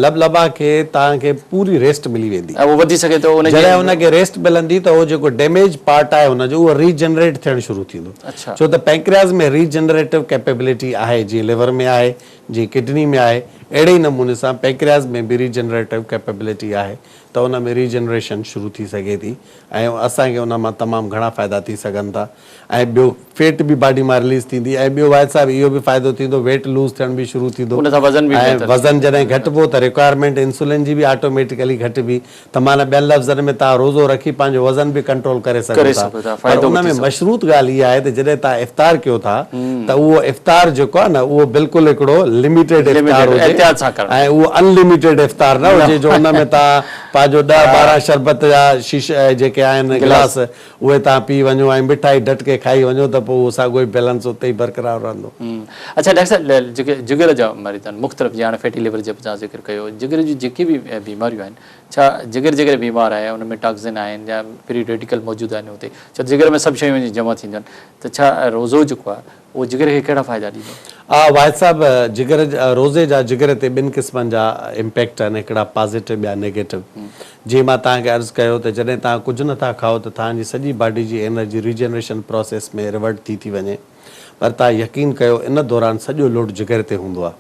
لبلبا کي توهان کي پوري ريسٽ ملي ويندي. اهو وڌي سگهي ٿو ان جي. جڏهن ان کي ريسٽ ملندي ته اهو جيڪو ڊيميج پارٽ آهي ان جو اهو ري جنريٽ ٿيڻ شروع ٿيندو. ڇو ته پينڪرياز ۾ ري جنريٽو ڪيپيبلٽي آهي جيئن ليور ۾ آهي جيئن ڪڊني ۾ آهي اهڙي ئي نموني سان پينڪرياز ۾ به ري جنريٽو ڪيپيبلٽي آهي ته ان ۾ ري جنريشن شروع ٿي سگهي ٿي ۽ اسان کي ان مان تمام گهڻا فائدا ٿي سگهن ٿا ۽ ٻيو فيٽ به باڊي مان رليز ٿيندي ۽ ٻيو واحد صاحب اهو به فائدو ٿيندو ويٽ لوز ٿيڻ به شروع ٿيندو ان سان وزن به ۽ بهتر وزن جڏهن گهٽبو ته رڪوائرمينٽ انسولين جي به آٽوميٽيڪلي گهٽبي ته معنيٰ ٻين لفظن ۾ توهان روزو رکي پنهنجو وزن به ڪنٽرول ڪري سگهو ٿا پر ان ۾ مشروط ڳالهه اها آهي ته جڏهن توهان افطار ڪيو ٿا ته اهو افطار جيڪو آهي نه اهو بلڪل هڪڙو لميٽيڊ افطار هجي ۽ اهو ان لميٽيڊ افطار نه هجي جو ان ۾ توهان پنهنجو ڏهه 12 شربت جا شيشا جيڪي آهن گلاس اهي توهان پي وڃو ۽ مٺائي ڍٽ ڪي کائي وڃو ته پوء اهو ساڳيو ئي بيلنس اتي ئي برقرار رهندو. اڇا ڊاڪٽر صاحب جيڪي جگر جا مريض آهن مختلف جيئن هاڻي فيٽي ليور جو به توهان ذڪر ڪيو جگر جون جيڪي به بيماريون آهن ڇا جگر جيڪڏهن بيمار آهي ان ۾ ٽاڪسن آهن يا فري ريڊيڪل موجود آهن اتي ڇو ته جگر ۾ سڀ شيون وڃي جمع ٿينديون آهن ته ڇا روزو جيڪو آهي اهو جگر کي ڪهڙا فائدا ڏيندو؟ ها واحد صاحب جگر روزي جا جگر تي ٻن قسمن جا امپيڪٽ آهن هڪڙا پازيٽو ٻيا نيگيٽو جيئن مان توهان کي عرض ڪيو ته جڏهن توهان ڪجهه نه ٿا کائو ته توهان جي سڄي باڊي جي انرجي ريجنريشن پراسيس ۾ ريورٽ ٿي ٿي وڃي پر توهان يقين ڪيو ان دوران سڄو لوڊ جگر تي هوندو آهي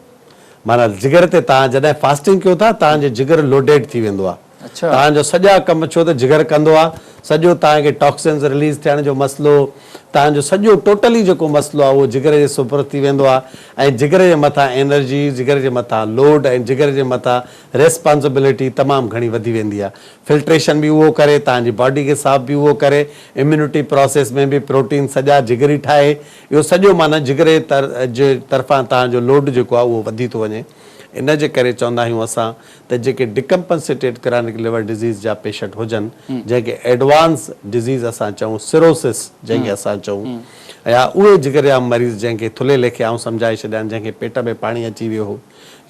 معنيٰ جگر تي توهان جڏهن فاسٽنگ ڪيو ٿا توهان جو جگر لوڊيڊ ٿي ويندو آهي توهان جو سڄا ڪم ڇو ته جگر ڪندو آهي سڄو توهان کي ٽاڪسنز رليز ٿيڻ جو مسئلو توهان جو سڄو ٽوٽلي جيڪو مسئلو آهي اهو جگر جي سپرد ٿي ويندو آهي ۽ جگر جي مٿان انرجي جگر جي مٿان لوڊ ۽ جگر جي مٿان ريسپانسبلٽي تمام گهڻي وڌي ويندي آهي فلٽريشن به اهو ڪري توهان جي باڊي کي صاف به اهو ڪري اميونٽي پراسيس ۾ به پروٽين سڄا جگر ئي ٺاهي اهو سڄو معنيٰ جگر جي طرفان توهان جو لوڊ جيڪو آهي اهو وڌي ٿو وڃي. ان جي ڪري چوندا آهيون اسان ته جيڪي ڊڪمپنسيٽيڊ ڪرانڪ ليور ڊزيز جا پيشنٽ هجن جنهن کي ايڊوانس ڊزيز اسان چئون سروسس جنهن کي اسان چئون يا اهي جگر جا مريض جنهن کي ٿلهي ليکي آئون سمجهائي ڇڏيان جنهن کي پيٽ ۾ پاڻي اچي ويو هو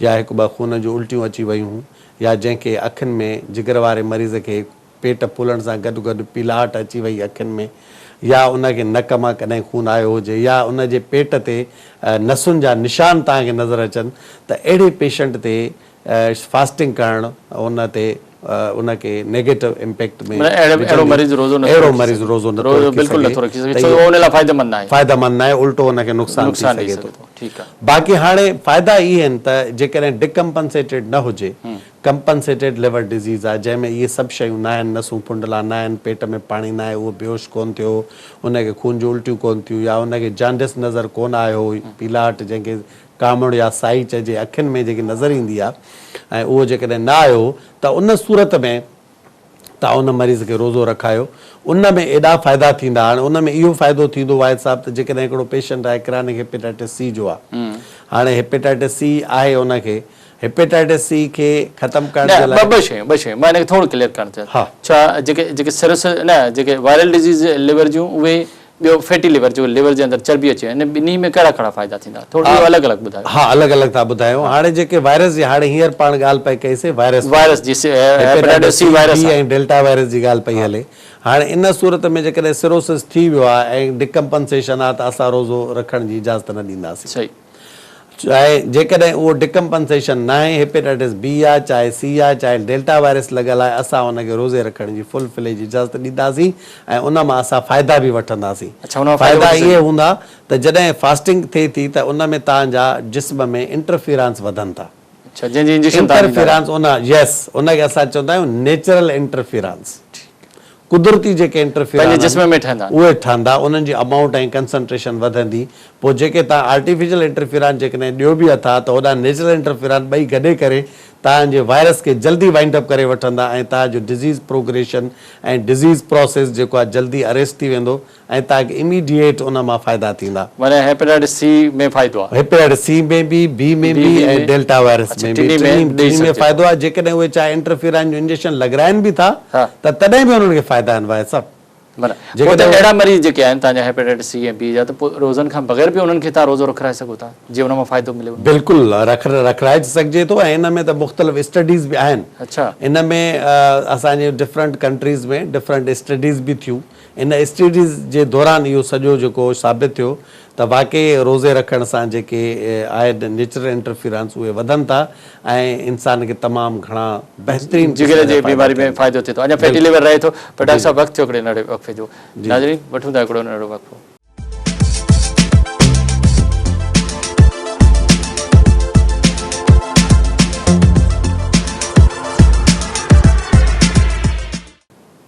يا هڪ ٻه خون جون الٽيون اچي ويون هون يا جنهن کي اکين ۾ جگر واري مريض کي پيٽ ڦولڻ سان گڏ گڏ پيلاهٽ اچي وئي اکين ۾ يا ان کي نڪ مان ڪڏهن خون آيو هجي يا ان جي پيٽ تي نسن جا نشان توهان کي نظر اچن ته اهڙي پيشنٽ تي فاسٽنگ ڪرڻ ان تي ان کي نيگيٽو امپيڪٽ ۾ اهڙو مريض روزو نٿو اهڙو مريض روزو نٿو رکي سگهي ڇو ان لاء فائديمند ناهي فائديمند ناهي الٽو ان کي نقصان ٿي سگهي ٿو باقي هاڻي فائدا اهي آهن ته جيڪڏهن ڊڪمپنسيٽيڊ نه هجي ڪمپنسيٽيڊ ليور ڊزيز آهي جنهن ۾ اهي سڀ شيون ناهن، نسون ڦنڊلا ناهن، پيٽ ۾ پاڻي ناهي، اهو بيهوش ڪونه ٿيو، ان کي خون جون الٽيون ڪونه ٿيون يا ان کي جانڊس نظر ڪونه آيو، پيلاهٽ جنهن کي ڪامڻ يا سائي چئجي اکين ۾ جيڪي نظر ايندي آهي ۽ اهو جيڪڏهن نه آيو ته ان صورت ۾ توهان ان مريض کي روزو رکايو ان ۾ ايڏا فائدا ٿيندا هاڻي ان ۾ اهو فائدو ٿيندو واحد صاحب ته جيڪڏهن هڪڙو پيشنٽ آهي ڪرانڪ هيپيٽائٽس سي جو آهي هاڻي هيپيٽائٽس سي آهي ان کي هيپيٽائٽس سي کي ختم ڪرڻ جي لاء. نه ٻه شيون ٻه شيون مان هن کي ٿورو ڪليئر ڪرڻ چاهيان ٿو ڇا جيڪي جيڪي سروسز نه جيڪي وائرل ڊزيز ليور جون اهي ٻيو فيٽي ليور جو ليور جي اندر چربي اچي وئي ان ٻنهي ۾ ڪهڙا ڪهڙا فائدا ٿيندا ٿورو اهو الڳ الڳ ٻڌايو. ها الڳ الڳ ٿا ٻڌايون هاڻي جيڪي وائرس جي هاڻي هينئر پاڻ ڳالهه پئي ڪئي سي وائرس وائرس جي هيپيٽائٽس سي وائرس بي ۽ ڊيلٽا وائرس جي ڳالهه پئي هلي هاڻي ان صورت ۾ جيڪڏهن سروسز ٿي ويو آهي ۽ ڊڪمپنسيشن آهي ته اسان روزو رکڻ جي اجازت نه ڏينداسين. صحيح. چاهي جيڪڏهن اهو ڊڪمپنسيشن ناهي، هيپيٽائٽس بي آ، چاهي سي آ، چاهي ڊيلٽا وائرس لڳل آهي، اسان ان کي روزي رکڻ جي فل فليج اجازت ڏينداسين ۽ ان مان اسان فائدا به وٺنداسين. فائدا اهي هوندا ته جڏهن فاسٽنگ ٿئي ٿي ته ان ۾ توهان جا جسم ۾ انٽرفيرانس وڌن ٿا. اڇا جنهن جي انجيڪشن تان ڏيندا آهيو. انٽرفيرانس ان يس ان کي اسان چوندا آهيون نيچرل انٽرفيرانس قدرتي جيڪي انٽرفيران پنهنجي جسم ۾ ٺهندا آهن. اهي ٺهندا انهن جي امائونٽ ۽ ڪنسنٽريشن وڌندي پوء جيڪي توهان آرٽيفيشل انٽرفيران جيڪڏهن ڏيو به اٿا ته هوڏانهن نيچرل انٽرفيران ٻئي گڏي ڪري توهان جي وائرس کي جلدي وائنڊ اپ ڪري وٺندا ۽ توهان جو ڊزيز پروگريشن ۽ ڊزيز پراسيس جيڪو آهي جلدي اريسٽ ٿي ويندو ۽ توهان کي اميڊيئيٽ ان مان فائدا ٿيندا. معنيٰ هيپاٽائٽس سي ۾ فائدو آهي. هيپاٽائٽس سي ۾ به، بي ۾ به ۽ ڊيلٽا وائرس ۾ به ٽنهي ۾ فائدو آهي جيڪڏهن اهي چاهي انٽرفيران جو انجيڪشن لڳرائن به ٿا ته تڏهن به انهن کي فائدا آهن واحد صاحب. معنيٰ پوء ته اهڙا مريض جيڪي آهن توهان جا هيپاٽائٽس سي ۽ بي جا ته پوء روزن کان بغير به انهن کي توهان روزو رکرائي سگهو ٿا جي ان مان فائدو ملي انهن کي. بلڪل رکرائي سگهجي ٿو ۽ ان ۾ ته مختلف اسٽڊيز به آهن. ان ۾ اسان جي ڊفرنٽ ڪنٽريز ۾ ڊفرنٽ اسٽڊيز به ٿيون ان اسٽڊيز جي دوران اهو سڄو جيڪو ثابت ٿيو ته واقعي روزي رکڻ سان جيڪي آهن نيچرل انٽرفيرانس اهي وڌن ٿا ۽ انسان کي تمام گهڻا بهترين جگر قسم جي جا فائدا بيماري ۾ ٿين ٿا. فائدو ٿئي ٿو. اڃا فيٽي بلڪل ليور رهي ٿو پر ڊاڪٽر جي صاحب وقت ٿيو هڪڙي ننڍڙي وقفي جو. جي. ناظرين وٺون ٿا هڪڙو ننڍڙو وقفو.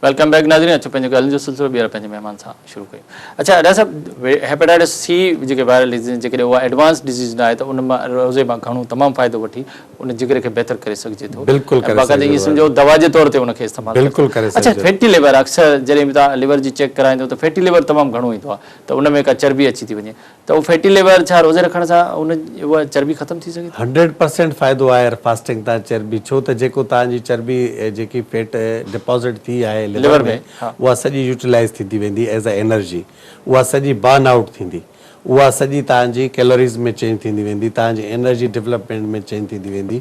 Welcome back ناظرين اچو پنهنجي ڳالهين جو سلسلو ٻيهر پنهنجي مهمان سان شروع ڪيون اڇا ڊاڪٽر صاحب هيپاٽائٽس سي جيڪي وائرل ڊزيز جيڪڏهن اها ايڊوانس ڊزيز نه آهي ته ان مان روزي مان گهڻو تمام فائدو وٺي ان جگر کي بهتر ڪري سگهجي ٿو بلڪل ڪري باقاعده ائين سمجهو دوا جي طور تي ان کي استعمال بلڪل ڪري اڇا فيٽي ليور اڪثر جڏهن به توهان ليور جي چيڪ ڪرائيندو ته فيٽي ليور تمام گهڻو ايندو آهي ته ان ۾ ڪا چربي اچي ٿي وڃي ته اهو فيٽي ليور ڇا روزي رکڻ سان ان اها چربي ختم ٿي سگهي ٿي؟ هنڊريڊ پرسينٽ فائدو آهي فاسٽنگ تان چربي ڇو ته جيڪو توهان جي چربي جيڪي فيٽ ڊپازٽ ٿي آهي ليور ۾ اها سڄي يوٽيلائز ٿيندي ويندي ايز ا انرجي اها سڄي برن آئوٽ ٿيندي اها سڄي توهان جي ڪيلوريز ۾ چينج ٿيندي ويندي توهان جي انرجي ڊولپمينٽ ۾ چينج ٿيندي ويندي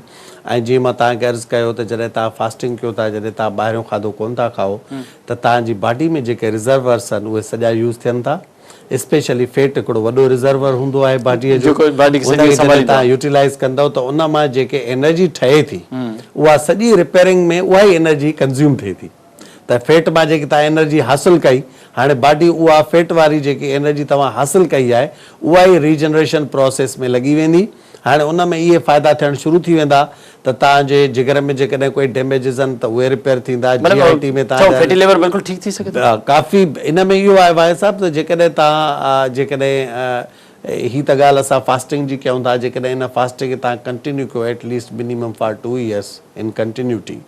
۽ جيئن مان توهان کي عرض ڪيو ته جڏهن توهان فاسٽنگ ڪيو ٿا جڏهن توهان ٻاهريون کاڌو ڪونه ٿا کائو ته توهان جي باڊي ۾ جيڪي ريزرورس آهن اهي سڄا يوز ٿين ٿا اسپيشلي فيٽ هڪڙو وڏو ريزرور هوندو آهي باڊيء جو، ان کي جڏهن توهان يوٽيلائيز ڪندؤ ته ان مان جيڪي انرجي ٺهي ٿي اها سڄي رپيئرنگ ۾ اها ئي انرجي ڪنزيوم ٿئي ٿي ته فيٽ مان جيڪي توهان انرجي حاصل ڪئي هاڻي باڊي اها فيٽ واري جيڪي انرجي توهان حاصل ڪئي آهي اها ئي ريجنريشن پراسيس ۾ لڳي ويندي هاڻي ان ۾ اهي فائدا ٿيڻ شروع ٿي ويندا ته توهان جي جگر ۾ جيڪڏهن ڪوئي ڊيميجز آهن ته اهي رپيئر ٿيندا، جي آء ٽي ۾ توهان جا فيٽي ليور بلڪل ٺيڪ ٿي سگهي ٿو؟ ڪافي ان ۾ اهو آهي واحد صاحب ته جيڪڏهن توهان جيڪڏهن هي ته ڳالهه اسان فاسٽنگ جي ڪيون ٿا جيڪڏهن ان فاسٽنگ کي توهان ڪنٽينيو ڪيو at least minimum for two years in continuity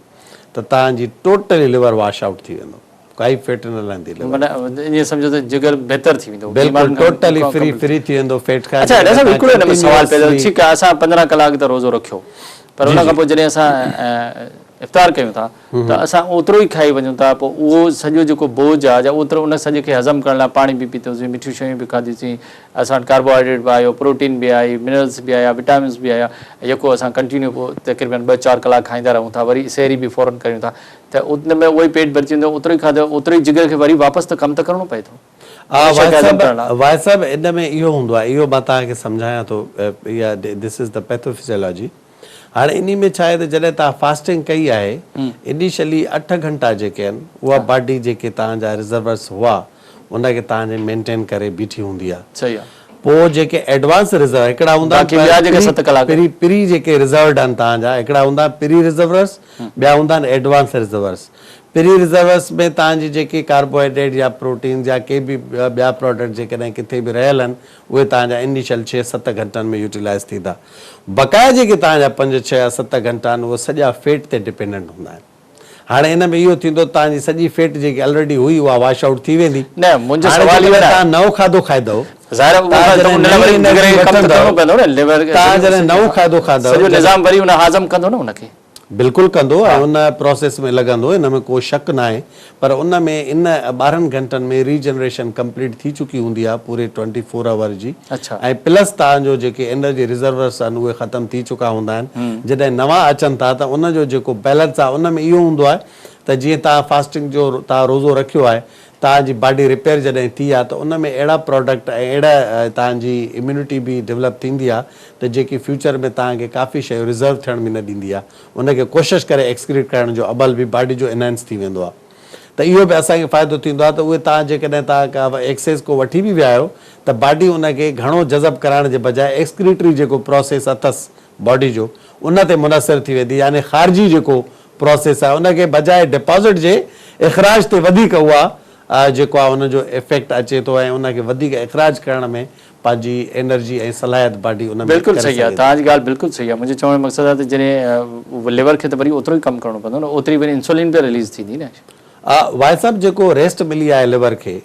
ته توهان جي ٽوٽلي ليور واش آئوٽ ٿي ويندو. ڪائي فيٽ نه لهندي ليور. معنيٰ ائين سمجهو ته جگر بهتر ٿي ويندو. بلڪل ٽوٽلي فري فري ٿي ويندو فيٽ کان. اڇا ڊاڪٽر صاحب هڪڙو هن ۾ سوال پيدا ٿيو ٺيڪ آهي اسان 15 ڪلاڪ ته روزو رکيو پر ان کان پوء جڏهن اسان افطار ڪيون ٿا ته اسان اوترو ئي کائي وڃون ٿا پوء اهو سڄو جيڪو بوجه آهي يا اوترو ان سڄي کي هضم ڪرڻ لاء پاڻي به پيتوسين مٺيون شيون به کاڌيوسين اسان وٽ ڪاربوهائيڊريٽ به آيو پروٽين به آئي منرلس به آيا وٽامنس به آيا يڪو اسان ڪنٽينيو پوء تقريبن ٻه چار ڪلاڪ کائيندا رهون ٿا وري سحري به فورن ڪريون ٿا ته ان ۾ اهو ئي پيٽ ڀرجي ويندو اوترو ئي کاڌو اوترو ئي جگر کي وري واپس ته ڪم ته ڪرڻو پئي ٿو ها ان شيء کي هضم ڪرڻ لاء. واحد صاحب ان ۾ اهو هوندو آهي اهو مان توهان کي سمجهايان ٿو اها this is the پيٿوفزيالاجي هاڻي انهي ۾ ڇا آهي ته جڏهن توهان فاسٽنگ ڪئي آهي انيشلي اٺ گهنٽا جيڪي آهن اها باڊي جيڪي توهان جا ريزرورس هئا ان کي توهان جي مينٽين ڪري بيٺي هوندي آهي صحيح آهي. پوء جيڪي ايڊوانس ريزرو هڪڙا هوندا باقي ٻيا جيڪي ست ڪلاڪ پري پري جيڪي ريزروڊ آهن توهان جا هڪڙا هوندا پري ريزرورس ٻيا هوندا آهن ايڊوانس ريزرورس. پري ريزرورس ۾ توهان جي جيڪي ڪاربوهائيڊريٽ يا پروٽينز يا ڪي به ٻيا پراڊڪٽ جيڪڏهن ڪٿي به رهيل آهن اهي توهان جا انيشل ڇهه ست گهنٽن ۾ يوٽيلائز ٿيندا. بقايا جيڪي توهان جا پنج ڇهه يا ست گهنٽا آهن اهي سڄا فيٽ تي ڊپينڊنٽ هوندا آهن. هاڻي ان ۾ اهو ٿيندو ته توهان جي سڄي فيٽ جيڪي الريڊي هئي اها واش آئوٽ ٿي ويندي. نه منهنجو هاڻي سوال اهو جيڪڏهن ناهي. توهان نئون کاڌو کائيندؤ ظاهر آهي توهان اهو ته جڏهن ان لاء نئين وري انرجي جگر کي ڪم ته وٺندؤ ڪرڻو پوندو نه ليور توهان جڏهن نئون کاڌو کاڌؤ سڄو جڏهن نظام وري ان هاضم ڪندو نه ان کي. بلڪل ڪندو ۽ ان پراسيس ۾ لڳندو ان ۾ ڪو شڪ ناهي پر ان ۾ ان 12 گهنٽن ۾ ري جنريشن ڪمپليٽ ٿي چڪي هوندي آهي پوري ٽوئنٽي فور آور جي ۽ پلس توهان جو جيڪي انرجي ريزرورس آهن اهي ختم ٿي چڪا هوندا آهن جڏهن نوان اچن ٿا ته ان جو جيڪو بيلنس آهي ان ۾ اهو هوندو آهي ته جيئن توهان فاسٽنگ جو توهان روزو رکيو آهي توهان جي باڊي رپيئر جڏهن ٿي آهي ته ان ۾ اهڙا پراڊڪٽ ۽ اهڙا توهان جي اميونٽي به ڊولپ ٿيندي آهي ته جيڪي فيوچر ۾ توهان کي ڪافي شيون ريزرو ٿيڻ به نه ڏيندي آهي ان کي ڪوشش ڪري ايڪسڪريٽ ڪرڻ جو عمل به باڊي جو انهينس ٿي ويندو آهي ته اهو به اسان کي فائدو ٿيندو آهي ته اهي توهان جيڪڏهن توهان ڪا ايڪسيس ڪو وٺي به ويا آهيو ته باڊي ان کي گهڻو جذب ڪرائڻ جي بجاء ايڪسڪريٽري جيڪو پراسيس اٿس باڊي جو ان تي منحصر ٿي ويندي يعني خارجي جيڪو پراسيس آهي ان کي بجاء ڊپازٽ جي اخراج تي وڌيڪ اها جيڪو آهي ان جو افيڪٽ اچي ٿو ۽ ان کي وڌيڪ اخراج ڪرڻ ۾ پنهنجي انرجي ۽ صلاحيت باڊي ان ۾ بلڪل ڪري صحيح آهي سگهي ٿي. توهان جي ڳالهه بلڪل صحيح آهي منهنجي چوڻ جو مقصد آهي ته جڏهن ليور کي ته وري اوترو ئي ڪم ڪرڻو پوندو نه اوتري وري انسولين به رليز ٿيندي نه. واحد صاحب جيڪو ريسٽ ملي آهي ليور کي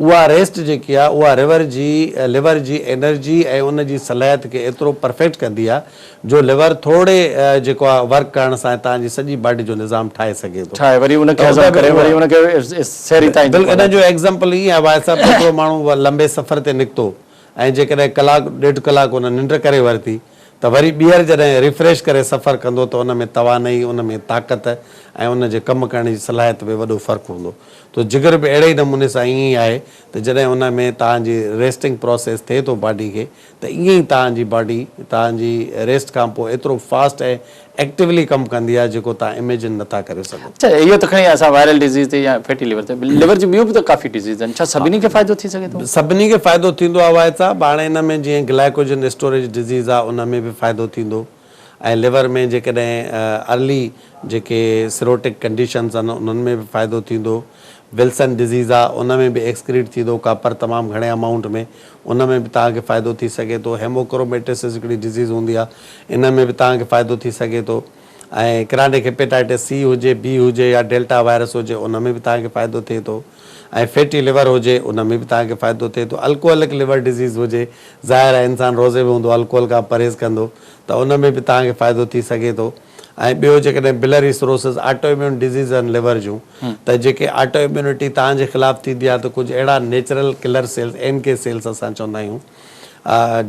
اها ريسٽ جيڪي آهي اها ريور جي ليور جي انرجي ۽ ان جي صلاحيت کي ايترو پرفيڪٽ ڪندي آهي جو ليور ٿورڙي جيڪو آهي ورڪ ڪرڻ سان توهان جي سڄي باڊي جو نظام ٺاهي سگهي ٿو. ٺاهي وري ان کي ته هضم ان ڪري ۾ وري ان کي سيري تائين بلڪل جيڪو ان جو ايگزامپل ائين آهي واحد صاحب هڪڙو ماڻهو لمبي سفر تي نڪتو ۽ جيڪڏهن ڪلاڪ ڏيڍ ڪلاڪ ان ننڊ ڪري ورتي ته وري ٻيهر جڏهن ريفريش ڪري سفر ڪندو ته ان ۾ توانائي ان ۾ طاقت ۽ ان جي ڪم ڪرڻ جي صلاحيت ۾ وڏو فرق هوندو ته جگر به اهڙي ئي نموني سان ائين ئي آهي ته جڏهن ان ۾ توهان جي ريسٽنگ پراسيس ٿئي ٿو باڊي کي ته ائين ئي توهان جي باڊي توهان جي ريسٽ کان پوء ايترو فاسٽ ۽ ايڪٽيولي ڪم ڪندي آهي جيڪو توهان اميجن نه ٿا ڪري سگهو. اڇا اهو ته کڻي اسان وائرل ڊزيز تي يا فيٽي ليور تي ليور جون ٻيون به ته ڪافي ڊزيز آهن ڇا سڀني کي فائدو ٿي سگهي ٿو؟ سڀني کي فائدو ٿيندو آهي واحد صاحب هاڻي ان ۾ جيئن گلائڪوجن اسٽوريج ڊزيز آهي ان ۾ به فائدو ٿيندو ۽ ليور ۾ جيڪڏهن ارلي جيڪي سروٽڪ ڪنڊيشنز آهن انهن ۾ به فائدو ٿيندو ولسن ڊزيز آ ان ۾ به ايڪسڪريٽ ٿيندو ڪاپر تمام گهڻي امائونٽ ۾ ان ۾ به توهان کي فائدو ٿي سگهي ٿو هيموڪروميٽوسس هڪڙي ڊزيز هوندي آ ان ۾ به توهان کي فائدو ٿي سگهي ٿو ۽ ڪرانڪ هيپيٽائٽس سي هجي بي هجي يا ڊيلٽا وائرس هجي ان ۾ به توهان کي فائدو ٿئي ٿو ۽ فيٽي ليور هجي ان ۾ به توهان کي فائدو ٿئي ٿو الڪوهلڪ ليور ڊزيز هجي ظاهر آهي انسان روزي ۾ هوندو الڪوهل کان پرهيز ڪندو ته ان ۾ به توهان کي فائدو ٿي سگهي ٿو ۽ ٻيو جيڪڏهن biliary cirrhosis auto immune disease آهن ليور جون ته جيڪي آٽو اميونٽي توهان جي خلاف ٿيندي آهي ته ڪجهه اهڙا natural killer cells N K cells اسان چوندا آهيون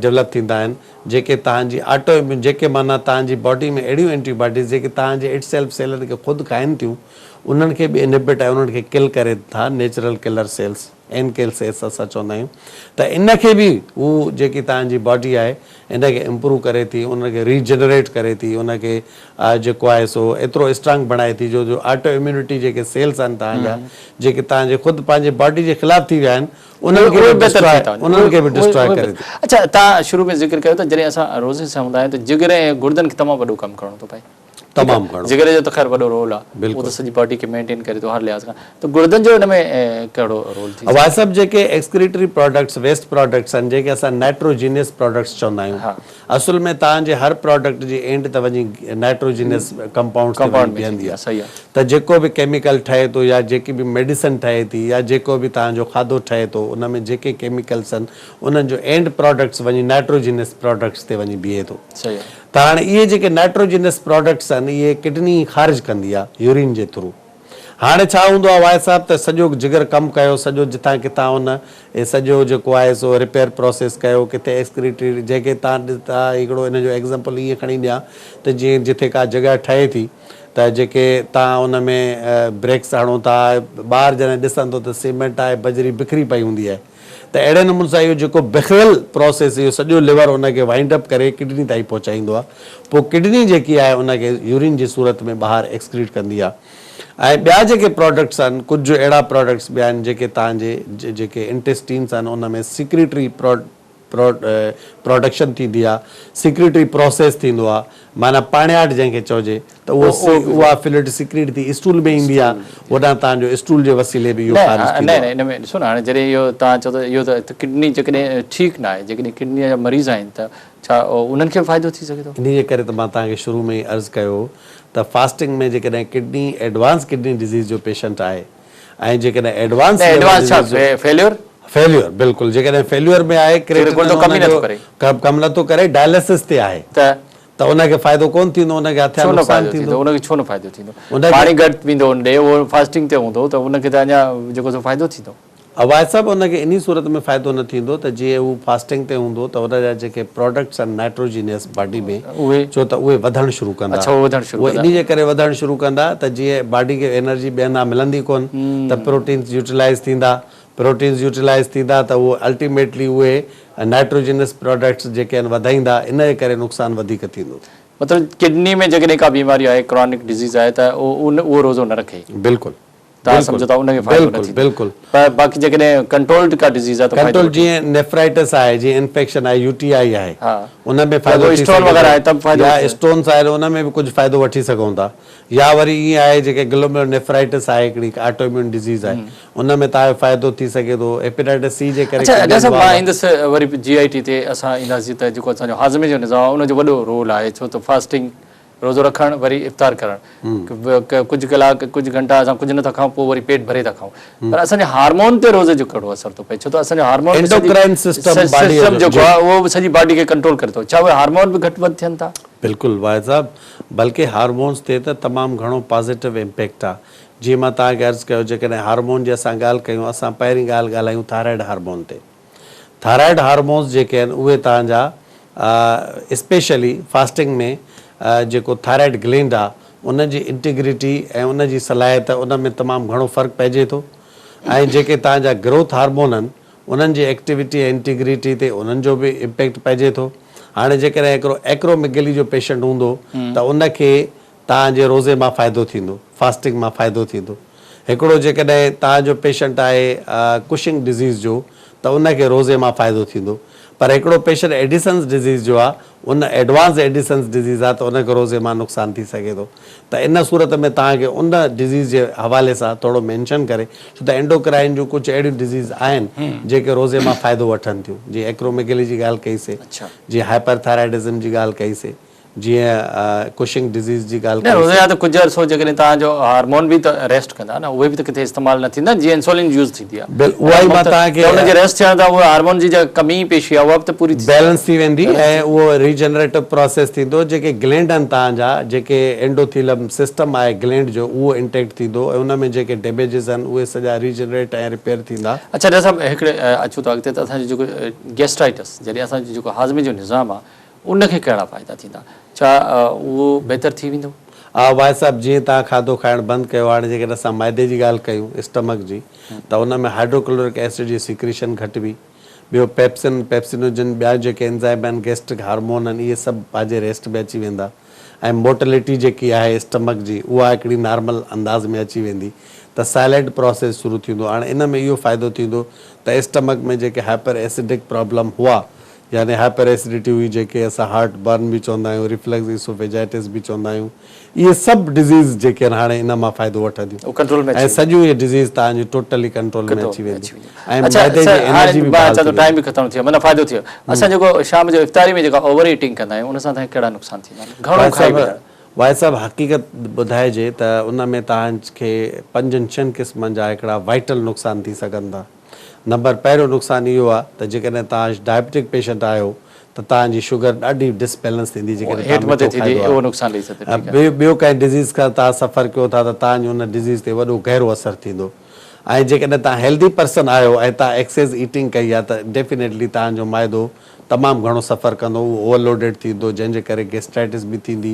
ڊولپ ٿيندا آهن جيڪي توهان جي آٽو اميون جيڪي معنيٰ توهان جي باڊي ۾ اهڙيون اينٽي باڊيز جيڪي توهان جي it self سيلن کي خود کائن ٿيون انهن کي به انهبٽ ۽ انهن کي ڪل ڪري ٿا natural killer cells N K cells اسان چوندا آهيون ته ان کي به هو جيڪي توهان جي باڊي آهي ان کي امپروو ڪري ٿي ان کي ريجنريٽ ڪري ٿي ان کي جيڪو آهي سو ايترو اسٽرانگ بڻائي ٿي جو جو آٽو اميونٽي جيڪي سيلس آهن توهان جا جيڪي توهان جي خود پنهنجي باڊي جي خلاف ٿي ويا آهن انهن کي به ڊسٽراء انهن کي به ڊسٽراء ڪري ٿي. اڇا توهان شروع ۾ ذڪر ڪيو ته جڏهن اسان روزي سان هوندا آهيون ته جگر ۽ گڙدن کي تمام وڏو ڪم ڪرڻو ٿو پئي. تمام گهڻو. جگر جو ته خير وڏو رول آ اهو ته سڄي باڊي کي مينٽين ڪري ٿو هر لحاظ کان ته گڙدن جو ان ۾ ڪهڙو رول ٿي سگهي واحد صاحب جيڪي ايڪسڪريٽري پراڊڪٽس ويسٽ پراڊڪٽس آهن جنهن کي اسان نائٽروجينيس پراڊڪٽس چوندا آهيون اصل ۾ توهان جي هر پراڊڪٽ جي اينڊ ته وڃي نائٽروجينيس ڪمپائونڊس تي وڃي بيهندي آهي ته جيڪو به ڪيميڪل ٺهي ٿو يا جيڪي به ميڊيسن ٺهي ٿي يا جيڪو به توهان جو کاڌو ٺهي ٿو ان ۾ جيڪي ڪيميڪلس آهن انهن جو اينڊ پراڊڪٽس وڃي نائٽروجينيس پراڊڪٽس تي وڃي بيهي ٿو. ته هاڻي اهي جيڪي نائٽروجنس پراڊڪٽس آهن اهي ڪڊني خارج ڪندي آهي يورين جي ٿرو. هاڻي ڇا هوندو آهي واحد صاحب ته سڄو جگر ڪم ڪيو سڄو جتان ڪٿان ان اهي سڄو جيڪو آهي سو رپيئر پراسيس ڪيو ڪٿي ايڪسڪريٽري جنهن کي تان هڪڙو ان جو ايگزامپل ائين کڻي ڏيان ته جيئن جٿي ڪا جڳهه ٺهي ٿي ته جيڪي تان ان ۾ بريڪس هڻو ٿا ٻاهر جڏهن ڏسن ٿو ته سيمينٽ آهي بجري بکري پئي هوندي آهي ته اهڙي نموني سان اهو جيڪو بکريل پراسيس اهو سڄو ليور ان کي وائنڊ اپ ڪري ڪڊني تائين پهچائيندو آهي پوء ڪڊني جيڪي آهي ان کي يورين جي صورت ۾ ٻاهر ايڪسڪريٽ ڪندي آهي ۽ ٻيا جيڪي پراڊڪٽس آهن ڪجهه اهڙا پراڊڪٽس به آهن جيڪي توهان جي جيڪي انٽيسٽينس آهن ان ۾ سيڪريٽري پراڊڪشن ٿيندي آهي سيڪريٽري پراسيس ٿيندو آهي معنيٰ پاڻياٺ جنهن کي چئجي ته اهو اها فلوئڊ سيڪريٽ ٿي اسٽول ۾ ايندي آهي هوڏانهن توهان جو اسٽول جي وسيلي به اهو خارج ٿيندو آهي. نه نه ان ۾ ڏسو نه هاڻي جڏهن اهو توهان چئو ٿا اهو ته ڪڊني جيڪڏهن ٺيڪ نه آهي جيڪڏهن ڪڊني جا مريض آهن ته ڇا انهن کي به فائدو ٿي سگهي ٿو؟ انهي جي ڪري ته مان توهان کي شروع ۾ ئي عرض ڪيو هو ته فاسٽنگ ۾ جيڪڏهن ڪڊني ايڊوانس ڪڊني ڊزيز جو پيشنٽ آهي ۽ جيڪڏهن ايڊوانس نه ايڊوانس ڇا فيليور؟ فيليور بلڪل جيڪڏهن فيليور ۾ آهي ڪريٽنن ان جو ڪم نٿو ڪري ڊائلسس تي آهي ته ته ان کي فائدو ڪونه ٿيندو ان کي هٿيان ڇو نه نقصان فائدو ٿيندو ٿيندو. ان کي ڇو نه فائدو ٿيندو ان کي پاڻي گهٽ پيندو ان ڏي اهو فاسٽنگ تي هوندو ته ان کي ته اڃا جيڪو سو فائدو ٿيندو. واحد صاحب ان کي انهي صورت ۾ فائدو نه ٿيندو ته جيئن هو فاسٽنگ تي هوندو ته ان جا جيڪي پراڊڪٽس آهن نائٽروجينيس باڊي ۾ اهي ڇو ته اهي وڌڻ شروع ڪندا اڇا اهي وڌڻ شروع اهي ڪندا. انهي جي ڪري وڌڻ شروع ڪندا ته جيئن باڊي کي انرجي ٻين هنڌان ملندي ڪونه ته پروٽينس يوٽيلائز ٿيندا پروٽينز يوٽيلائز ٿيندا ته اهو الٽيميٽلي اهي نائٽروجنس پراڊڪٽس جيڪي آهن وڌائيندا ان جي ڪري نقصان وڌيڪ ٿيندو. مطلب ڪڊني ۾ جيڪڏهن ڪا بيماري آهي ڪرانڪ ڊزيز آهي ته اهو روزو نه رکي. بلڪل. توهان سمجهو ٿا ان کي فائدو نه ٿيندو. بلڪل. پر باقي جيڪڏهن ڪنٽرولڊ ڪا ڊزيز آهي ته فائدو ڪنٽرول جيئن نيفرائٽس آهي جيئن انفيڪشن آهي يو ٽي آئي آهي ان ۾ فائدو ٿي اسٽون وغيره آهي ته به فائدو يا اسٽونس آهن ان ۾ به ڪجهه فائدو وٺي سگهون ٿا يا وري ائين آهي جيڪي گلوميرو نيفرائٽس آهي هڪڙي آٽو اميون ڊزيز آهي ان ۾ توهان جو فائدو ٿي سگهي ٿو هيپيٽائٽس سي جي ڪري اڇا ڊاڪٽر صاحب مان ايندس وري جي آئي ٽي تي اسان اينداسين ته جيڪو اسان جو هاضمي جو نظام آهي ان جو وڏو رول آهي ڇو ته فاسٽنگ روزو رکڻ وري افطار ڪرڻ ڪجهه ڪلاڪ ڪجهه گهنٽا اسان ڪجهه نٿا کائون پوء وري پيٽ ڀري ٿا کائون پر اسان جي هارمون تي روزي جو ڪهڙو اثر ٿو پئي ڇو ته اسان جو هارمون انڊوڪرائن سسٽم باڊي جو جيڪو آهي اهو به سڄي باڊي کي ڪنٽرول ڪري ٿو ڇا اهي هارمون به گهٽ وڌ ٿين ٿا؟ بلڪل واحد صاحب بلڪه هارمونز تي ته تمام گهڻو پازيٽو امپيڪٽ آهي جيئن مان توهان کي عرض ڪيو جيڪڏهن هارمون جي اسان ڳالهه ڪيون اسان پهرين ڳالهه ڳالهايون ٿائرائيڊ هارمون تي ٿائرائيڊ هارمونز جيڪي آهن اهي توهان جا اسپيشلي فاسٽنگ ۾ جيڪو ٿائرائيڊ گلينڊ آهي ان جي انٽيگريٽي ۽ ان جي صلاحيت ان ۾ تمام گهڻو فرق پئجي ٿو ۽ جيڪي توهان جا گروٿ هارمون آهن انهن جي ايڪٽيوٽي ۽ انٽيگريٽي تي انهن جو به امپيڪٽ پئجي ٿو. هاڻي جيڪڏهن هڪڙو ايڪروميگلي جو پيشنٽ هوندو ته ان کي توهان جي روزي مان فائدو ٿيندو، فاسٽنگ مان فائدو ٿيندو. هڪڙو جيڪڏهن توهان جو پيشنٽ آهي ڪشنگ ڊزيز جو ته ان کي روزي مان فائدو ٿيندو. پر هڪڙو پيشنٽ ايڊيسنز ڊزيز جو آهي، ان ايڊوانس ايڊيسنز ڊزيز آهي ته ان کي روزي مان نقصان ٿي سگهي ٿو. ته ان صورت ۾ توهان کي ان ڊزيز جي حوالي سان ٿورو مينشن ڪري ڇو ته اينڊوڪرائن جون ڪجهه اهڙيون ڊزيز آهن جيڪي روزي مان فائدو وٺن ٿيون جيئن ايڪروميگلي جي ڳالهه ڪئي سي، جيئن هائپر ٿائرائڊزم جي ڳالهه ڪئي سي. جيئن ڪشنگ ڊزيز جي ڳالهه نه روزي جا ته ڪجهه عرصو جيڪڏهن توهان جو هارمون به ته ريسٽ ڪندا نه اهي به ته ڪٿي استعمال نه ٿيندا جيئن انسولين يوز ٿيندي آهي بل اها ئي مان توهان کي ته ان جي ريسٽ ٿيڻ سان اهي هارمون جي جيڪا ڪمي پيشي آهي اها به ته پوري ٿي بيلنس ٿي ويندي ۽ اهو ريجنريٽو پراسيس ٿيندو جيڪي گلينڊ آهن توهان جا جيڪي اينڊوٿيلم سسٽم آهي گلينڊ جو اهو انٽيڪٽ ٿيندو ۽ ان ۾ جيڪي ڊيميجز آهن اهي سڄا ريجنريٽ ۽ رپيئر ٿيندا. اڇا ڊاڪٽر صاحب هڪڙي اچون ٿا اڳتي ته اسان جو جيڪو گيسٽرائٽس يعني اسان جو جيڪو هاضمي جو نظام آهي ان کي ڪهڙا فائدا ٿيندا؟ ڇا اهو بهتر ٿي ويندو؟ ها واحد صاحب جيئن توهان کاڌو کائڻ بند ڪيو هاڻي جيڪڏهن اسان معدي جي ڳالهه ڪيون اسٽمڪ جي ته ان ۾ هائڊروڪلورڪ ايسڊ جي سيڪريشن گهٽبي ٻيو پيپسن پيپسينوجن ٻيا جيڪي انزائم آهن گيسٽرڪ هارمون آهن اهي سڀ پنهنجي ريسٽ ۾ اچي ويندا ۽ موٽلٽي جيڪي آهي اسٽمڪ جي اها هڪڙي نارمل انداز ۾ اچي ويندي ته سائلينٽ پراسيس شروع ٿيندو هاڻي ان ۾ اهو فائدو ٿيندو ته اسٽمڪ ۾ جيڪي هائپر ايسڊڪ پرابلم هئا يعني هائپر ايسڊٽي هئي جنهن کي اسان هارٽ برن به چوندا آهيون، ريفلڪس ايسوفيجائٽس به چوندا آهيون، اهي سڀ ڊزيز جيڪي آهن هاڻي ان مان فائدو وٺنديون ۽ سڄيون اهي ڊزيز توهان جون ٽوٽلي ڪنٽرول ۾ اچي وينديون ۽ معدي جي انرجي به بحال ٿي ٽائيم به ختم ٿي ويو معنيٰ فائدو ٿي ويو اسان جيڪو شام جو افطاري ۾ جيڪا اوور ايٽنگ ڪندا آهيون ان سان توهان کي ڪهڙا نقصان ٿيندا آهن گهڻو کائي وجهڻ. واحد صاحب حقيقت ٻڌائجي ته ان ۾ توهان کي پنجن ڇهن قسمن جا هڪڙا وائٽل نقصان ٿي سگهن ٿا. نمبر پهريون نقصان اهو آهي ته جيڪڏهن توهان ڊائبٽڪ پيشنٽ آهيو ته توهان جي شگر ڏاڍي ڊس بيلنس ٿيندي جيڪڏهن توهان مٺو کائيندو آهي. ٻيو ڪنهن ڊزيز کان توهان سفر ڪيو ٿا ته توهان جي ان ڊزيز تي وڏو گهرو اثر ٿيندو ۽ جيڪڏهن توهان هيلدي پرسن آهيو ۽ توهان ايڪسيس ايٽنگ ڪئي آهي ته ڊيفينيٽلي توهان جو معدو تمام گهڻو سفر ڪندو، اهو اوور لوڊيڊ ٿيندو، جنهن جي ڪري گيسٽرائٽس به ٿيندي،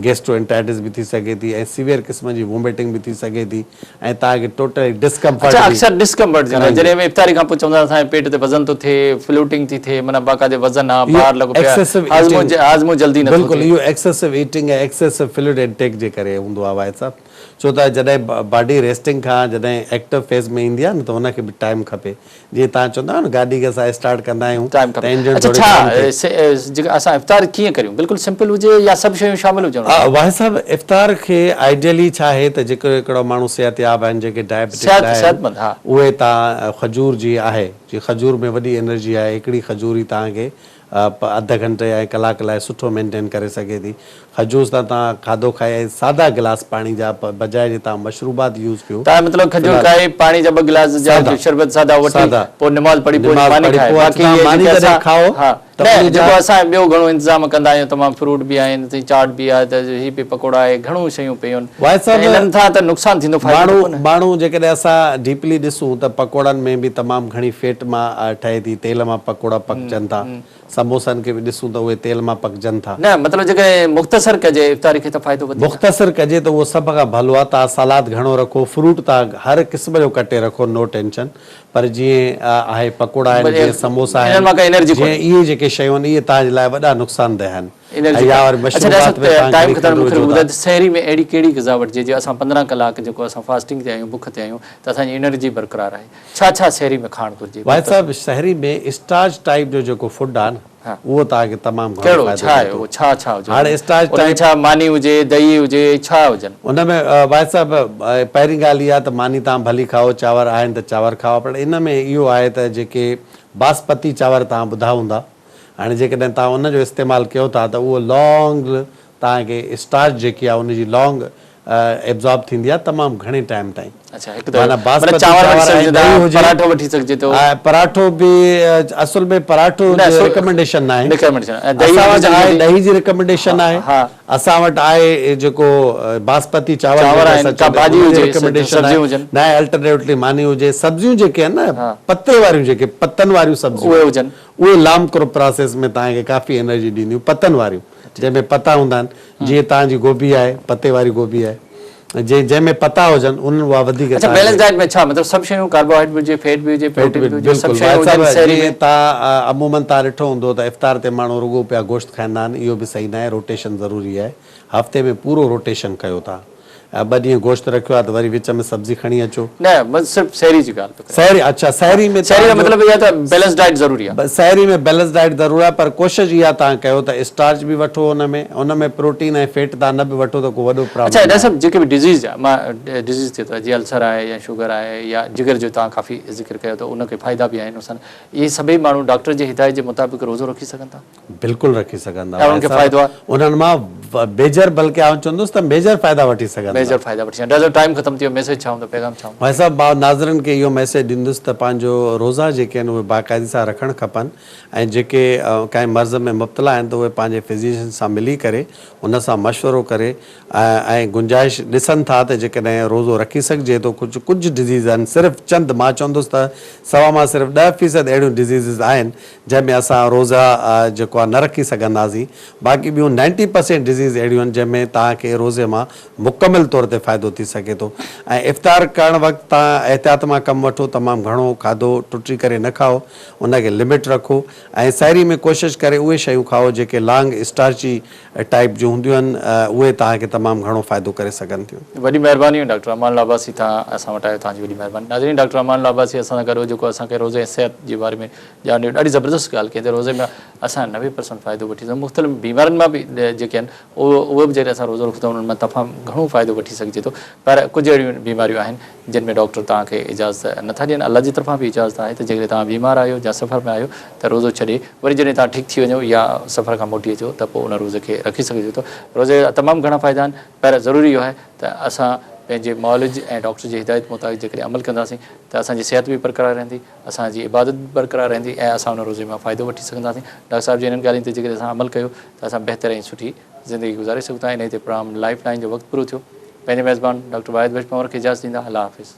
گيسٽرو انٽرائٽس به ٿي سگهي ٿي ۽ سيويئر قسم جي ووميٽنگ به ٿي سگهي ٿي ۽ توهان کي ٽوٽلي ڊسڪمفرٽ اڇا اڪثر ڊسڪمفرٽ ٿيندو آهي جڏهن به افطاري کان پوء چوندا آهن اسان جي پيٽ تي وزن ٿو ٿئي، فلوٽنگ ٿي ٿئي معنيٰ باقاعدي وزن آ، بار لڳو پيو آهي، هاضمو هاضمو جلدي نٿو ٿئي. بلڪل اهو ايڪسيسو ايٽنگ ۽ ايڪسيسو فلوئڊ انٽيڪ جي ڪري هوندو آهي واحد صاحب ڇو ته جڏهن باڊي ريسٽنگ کان جڏهن ايڪٽو فيز ۾ ايندي آهي نه ته ان کي به ٽائيم کپي جيئن توهان چوندا آهيو نه گاڏي کي اسان اسٽارٽ ڪندا آهيون ٽائيم ته کپي انجڻ اڇا ٿوري ڇا گرم ٿئي. جيڪا اسان افطار ڪيئن ڪريون بلڪل سمپل هجي يا سڀ شيون شامل هجن ان ۾. واحد صاحب افطار کي آئيڊيلي ڇا آهي ته جيڪو هڪڙو ماڻهو صحتياب آهن جيڪي ڊائبٽڪ صحت نه آهن صحتمند ها. اهي توهان کجور جي آهي جي کجور ۾ وڏي انرجي آهي هڪڙي کجور ئي توهان کي اڌ گهنٽي يا ڪلاڪ لاء سٺو مينٽين ڪري سگهي ٿي. کجور سان توهان کاڌو کائي ۽ سادا گلاس پاڻي جا بجاء جي توهان مشروبات يوز ڪيو. توهان مطلب کجور کائي پاڻي جا ٻه گلاس جا شربت سادا وٺي پوء نماز پڙهي پوء ماني کائي باقي اهي جيڪي اسان ها نه جيڪو اسان ٻيو گهڻو انتظام ڪندا آهيون تمام فروٽ به آهن سائين چاٽ به آهي ته هي به پڪوڙا آهي گهڻو شيون پيون آهن ته انهن سان ته نقصان ٿيندو فائدو ته ڪونه. ماڻهو جيڪڏهن اسان ڊيپلي ڏسون ته پڪوڙن ۾ به تمام گهڻي فيٽ مان ٺهي ٿي تيل مان پڪوڙا پڪجن ٿا سموسن کي به ڏسون ته اهي تيل مان پڪجن ٿا. نه مطلب جيڪڏهن مختصر ڪجي افطاري کي ته فائدو وڌيڪ. مختصر ڪجي ته اهو سڀ کان ڀلو آهي توهان سلاد گهڻو رکو فروٽ توهان هر قسم جو ڪٽي رکو نو ٽينشن پر جيئن آهي پڪوڙا آهن جيئن سموسا انهن آهن مان ڪا انرجي جيئن ڪونهي. اهي جيڪي جيڪي شيون آهن اهي توهان جي لاء وڏا نقصانده آهن ۽ يا وري اڇا ڊاڪٽر مشروبات ۾ صاحب توهان ٽائيم گهڻي ختم کنڊ مون کي وجهو ٿا. ٻڌايو ته سحري ۾ اهڙي ڪهڙي غذا وٺجي جو اسان 15 ڪلاڪ جيڪو اسان فاسٽنگ تي آهيون بک تي آهيون ته اسان جي انرجي برقرار آهي ڇا ڇا سحري ۾ کائڻ گهرجي واحد صاحب سحري ۾ اسٽارچ ٽائيپ جو جيڪو فوڊ آهي نه اهو توهان کي تمام گهڻو ڪهڙو فائدو ڇا ڏئي آهي ٿو اهو ڇا ڇا هجي هاڻي اسٽارچ ان ۾ ٽائيپ ڇا ماني هجي دهي هجي ڇا هجن. ان ۾ واحد صاحب پهرين ڳالهه اها ته ماني توهان ڀلي کائو چانور آهن ته چانور کائو پر ان ۾ اهو آهي ته جيڪي باسپتي چانور توهان ٻڌا هوندا هاڻي جيڪڏهن توهان ان جو استعمال ڪيو ٿا ته اهو لانگ توهان کي اسٽارچ جيڪي آهي ان جي لانگ ايبزارب ٿيندي آهي تمام گهڻي ٽائيم تائين. اڇا هڪ دفعو معنيٰ معنيٰ باسمتي چانور وٺي چانور ۽ سگهجي ٿا ڏهي هجي پراٺو وٺي سگهجي ٿو. ۽ پراٺو به اصل ۾ پراٺو نه جي سو ريڪمينڊيشن ناهي ريڪمينڊيشن ۽ دهي اسان وٺي وٽ سگهجي آهي ٿي. ڏهي جي ريڪمينڊيشن آهي ها اسان وٽ آهي جيڪو باسمتي چانور چانور جيڪي آهن اسان ڪا چوندا ڀاڄي آهيون ان جي هجي ريڪمينڊيشن آهي سبزيون هجن. نه الٽرنيٽلي ماني هجي سبزيون جيڪي آهن نه ها پتي واريون جيڪي پتن واريون سبزيون اهي هجن. اهي لانگ ڪروپ پراسيس ۾ توهان کي ڪافي انرجي ڏينديون پتن واريون جنهن ۾ پتا هوندا آهن جيئن توهان جي گوبي آهي پتي واري گوبي آهي جنهن جنهن ۾ پتا هجن انهن اها وڌيڪ اڇا توهان بيلنس کي ڊائيٽ ۾ ڇا مطلب سڀ شيون ڪاربوهائيڊريٽ به هجي فيٽ به هجي فيٽ پروٽين به به هجي سڀ بلڪل شيون واحد هجن صاحب سحري ۾ جيئن توهان عمومن توهان ڏٺو هوندو ته افطار تي ماڻهو رڳو پيا گوشت کائيندا آهن اهو به صحيح ناهي روٽيشن ضروري آهي هفتي ۾ پورو روٽيشن ڪيو توهان ٻه ڏينهن گوشت رکيو آهي ته وري وچ ۾ سبزي کڻي اچو. نه مان صرف سحري جي ڳالهه پيو ڪريان. سحري اڇا سحري ۾ سحري جو توهان جو مطلب اهو آهي ته بيلنس ڊائيٽ ضروري آهي. سحري ۾ بيلنس ڊائيٽ ضرور آهي پر ڪوشش اها توهان ڪيو ته اسٽارچ به وٺو ان ۾ ان ۾ پروٽين ۽ فيٽ توهان نه به وٺو ته ڪو وڏو اڇا پرابلم ڊاڪٽر ناهي. صاحب جيڪي به ڊزيز مان ڊزيز ٿئي ٿو جيئن السر آهي يا شوگر آهي يا جگر جو توهان ڪافي ذڪر ڪيو ته ان کي فائدا به آهن نقصان اهي سڀئي ماڻهو ڊاڪٽر جي هدايت جي مطابق روزو رکي سگهن ٿا؟ بلڪل رکي سگهن ٿا ۽ انهن واحد کي صاحب فائدو آهي. انهن مان ميجر بلڪه آئون چوندس ته ميجر فائدا وٺي سگهن ٿا. ميجر فائدا وٺي سگهن ڊاڪٽر صاحب ٽائيم ختم ٿي ويو ميسيج ڇا هوندو پيغام ڇا هوندو. واحد صاحب مان ناظرين کي اهو ميسيج ڏيندس ته پنهنجو روزا جيڪي آهن اهي باقاعدي سان رکڻ کپن ۽ جيڪي ڪنهن مرض ۾ مبتلا آهن ته اهي پنهنجي فزيشن سان ملي ڪري ان سان مشورو ڪري ۽ گنجائش ڏسن ٿا ته جيڪڏهن روزو رکي سگهجي ٿو ڪجهه ڪجهه ڊزيز آهن صرف چند مان چوندس ته سوا مان صرف 10% اهڙيون ڊزيزز آهن جنهن ۾ اسان روزا جيڪو آهي نه رکي سگهنداسين باقي ٻيون نائنٽي پرسينٽ ڊزيز اهڙيون آهن جنهن ۾ توهان کي روزي مان مڪمل طور تي فائدو ٿي سگهي ٿو ۽ افطار ڪرڻ وقت توهان احتياط مان ڪم وٺو تمام گهڻو کاڌو ٽٽي ڪري نه کائو ان کي لمٽ رکو ۽ سحري ۾ ڪوشش ڪري اهي شيون کائو جيڪي لانگ اسٽارچي ٽائيپ جون هونديون آهن اهي توهان کي تمام گهڻو فائدو ڪري سگهن ٿيون. وڏي مهرباني ڊاڪٽر امان الله عباسي توهان اسان وٽ آيو توهان جي وڏي مهرباني ناظرين ڊاڪٽر امان الله عباسي اسان سان گڏ هو جيڪو اسان کي روزي ۽ صحت جي باري ۾ ڄاڻ ڏني ڏاڍي زبردست ڳالهه ڪئي ته روزي ۾ اسان 90% فائدو وٺي سگهون مختلف بيمارين مان به جيڪي آهن اهي به جڏهن اسان روزو رکون ٿا انهن مان تمام گهڻو فائدو وٺي سگهجي ٿو پر ڪجهه اهڙيون بيماريون آهن جن ۾ ڊاڪٽر توهان کي اجازت نٿا ڏين الله جي طرفان به اجازت آهي ته جيڪڏهن توهان بيمار آهيو يا سفر ۾ آهيو ته روزو ڇڏي وري جڏهن توهان ٺيڪ ٿي وڃو يا سفر کان موٽي اچو ته پوء ان روزي کي رکي سگهجي ٿو روزي جا تمام گهڻا فائدا آهن پر ضروري اهو آهي ته اسان پنهنجي معالج ۽ ڊاڪٽر جي هدايت مطابق جيڪڏهن عمل ڪنداسين ته اسان جي صحت به برقرار رهندي اسان جي عبادت به برقرار رهندي ۽ اسان ان روزي مان فائدو وٺي سگهنداسين. ڊاڪٽر صاحب جي انهن ڳالهين تي جيڪڏهن اسان عمل ڪيو ته اسان بهتر ۽ سٺي زندگي گذاري سگهون ٿا. انهي تي پروگرام لائيف لائين جو وقت پورو ٿيو. پنهنجي ميزبان ڊاڪٽر واحد بخش پنهور کي اجازت ڏيندا. الله حافظ.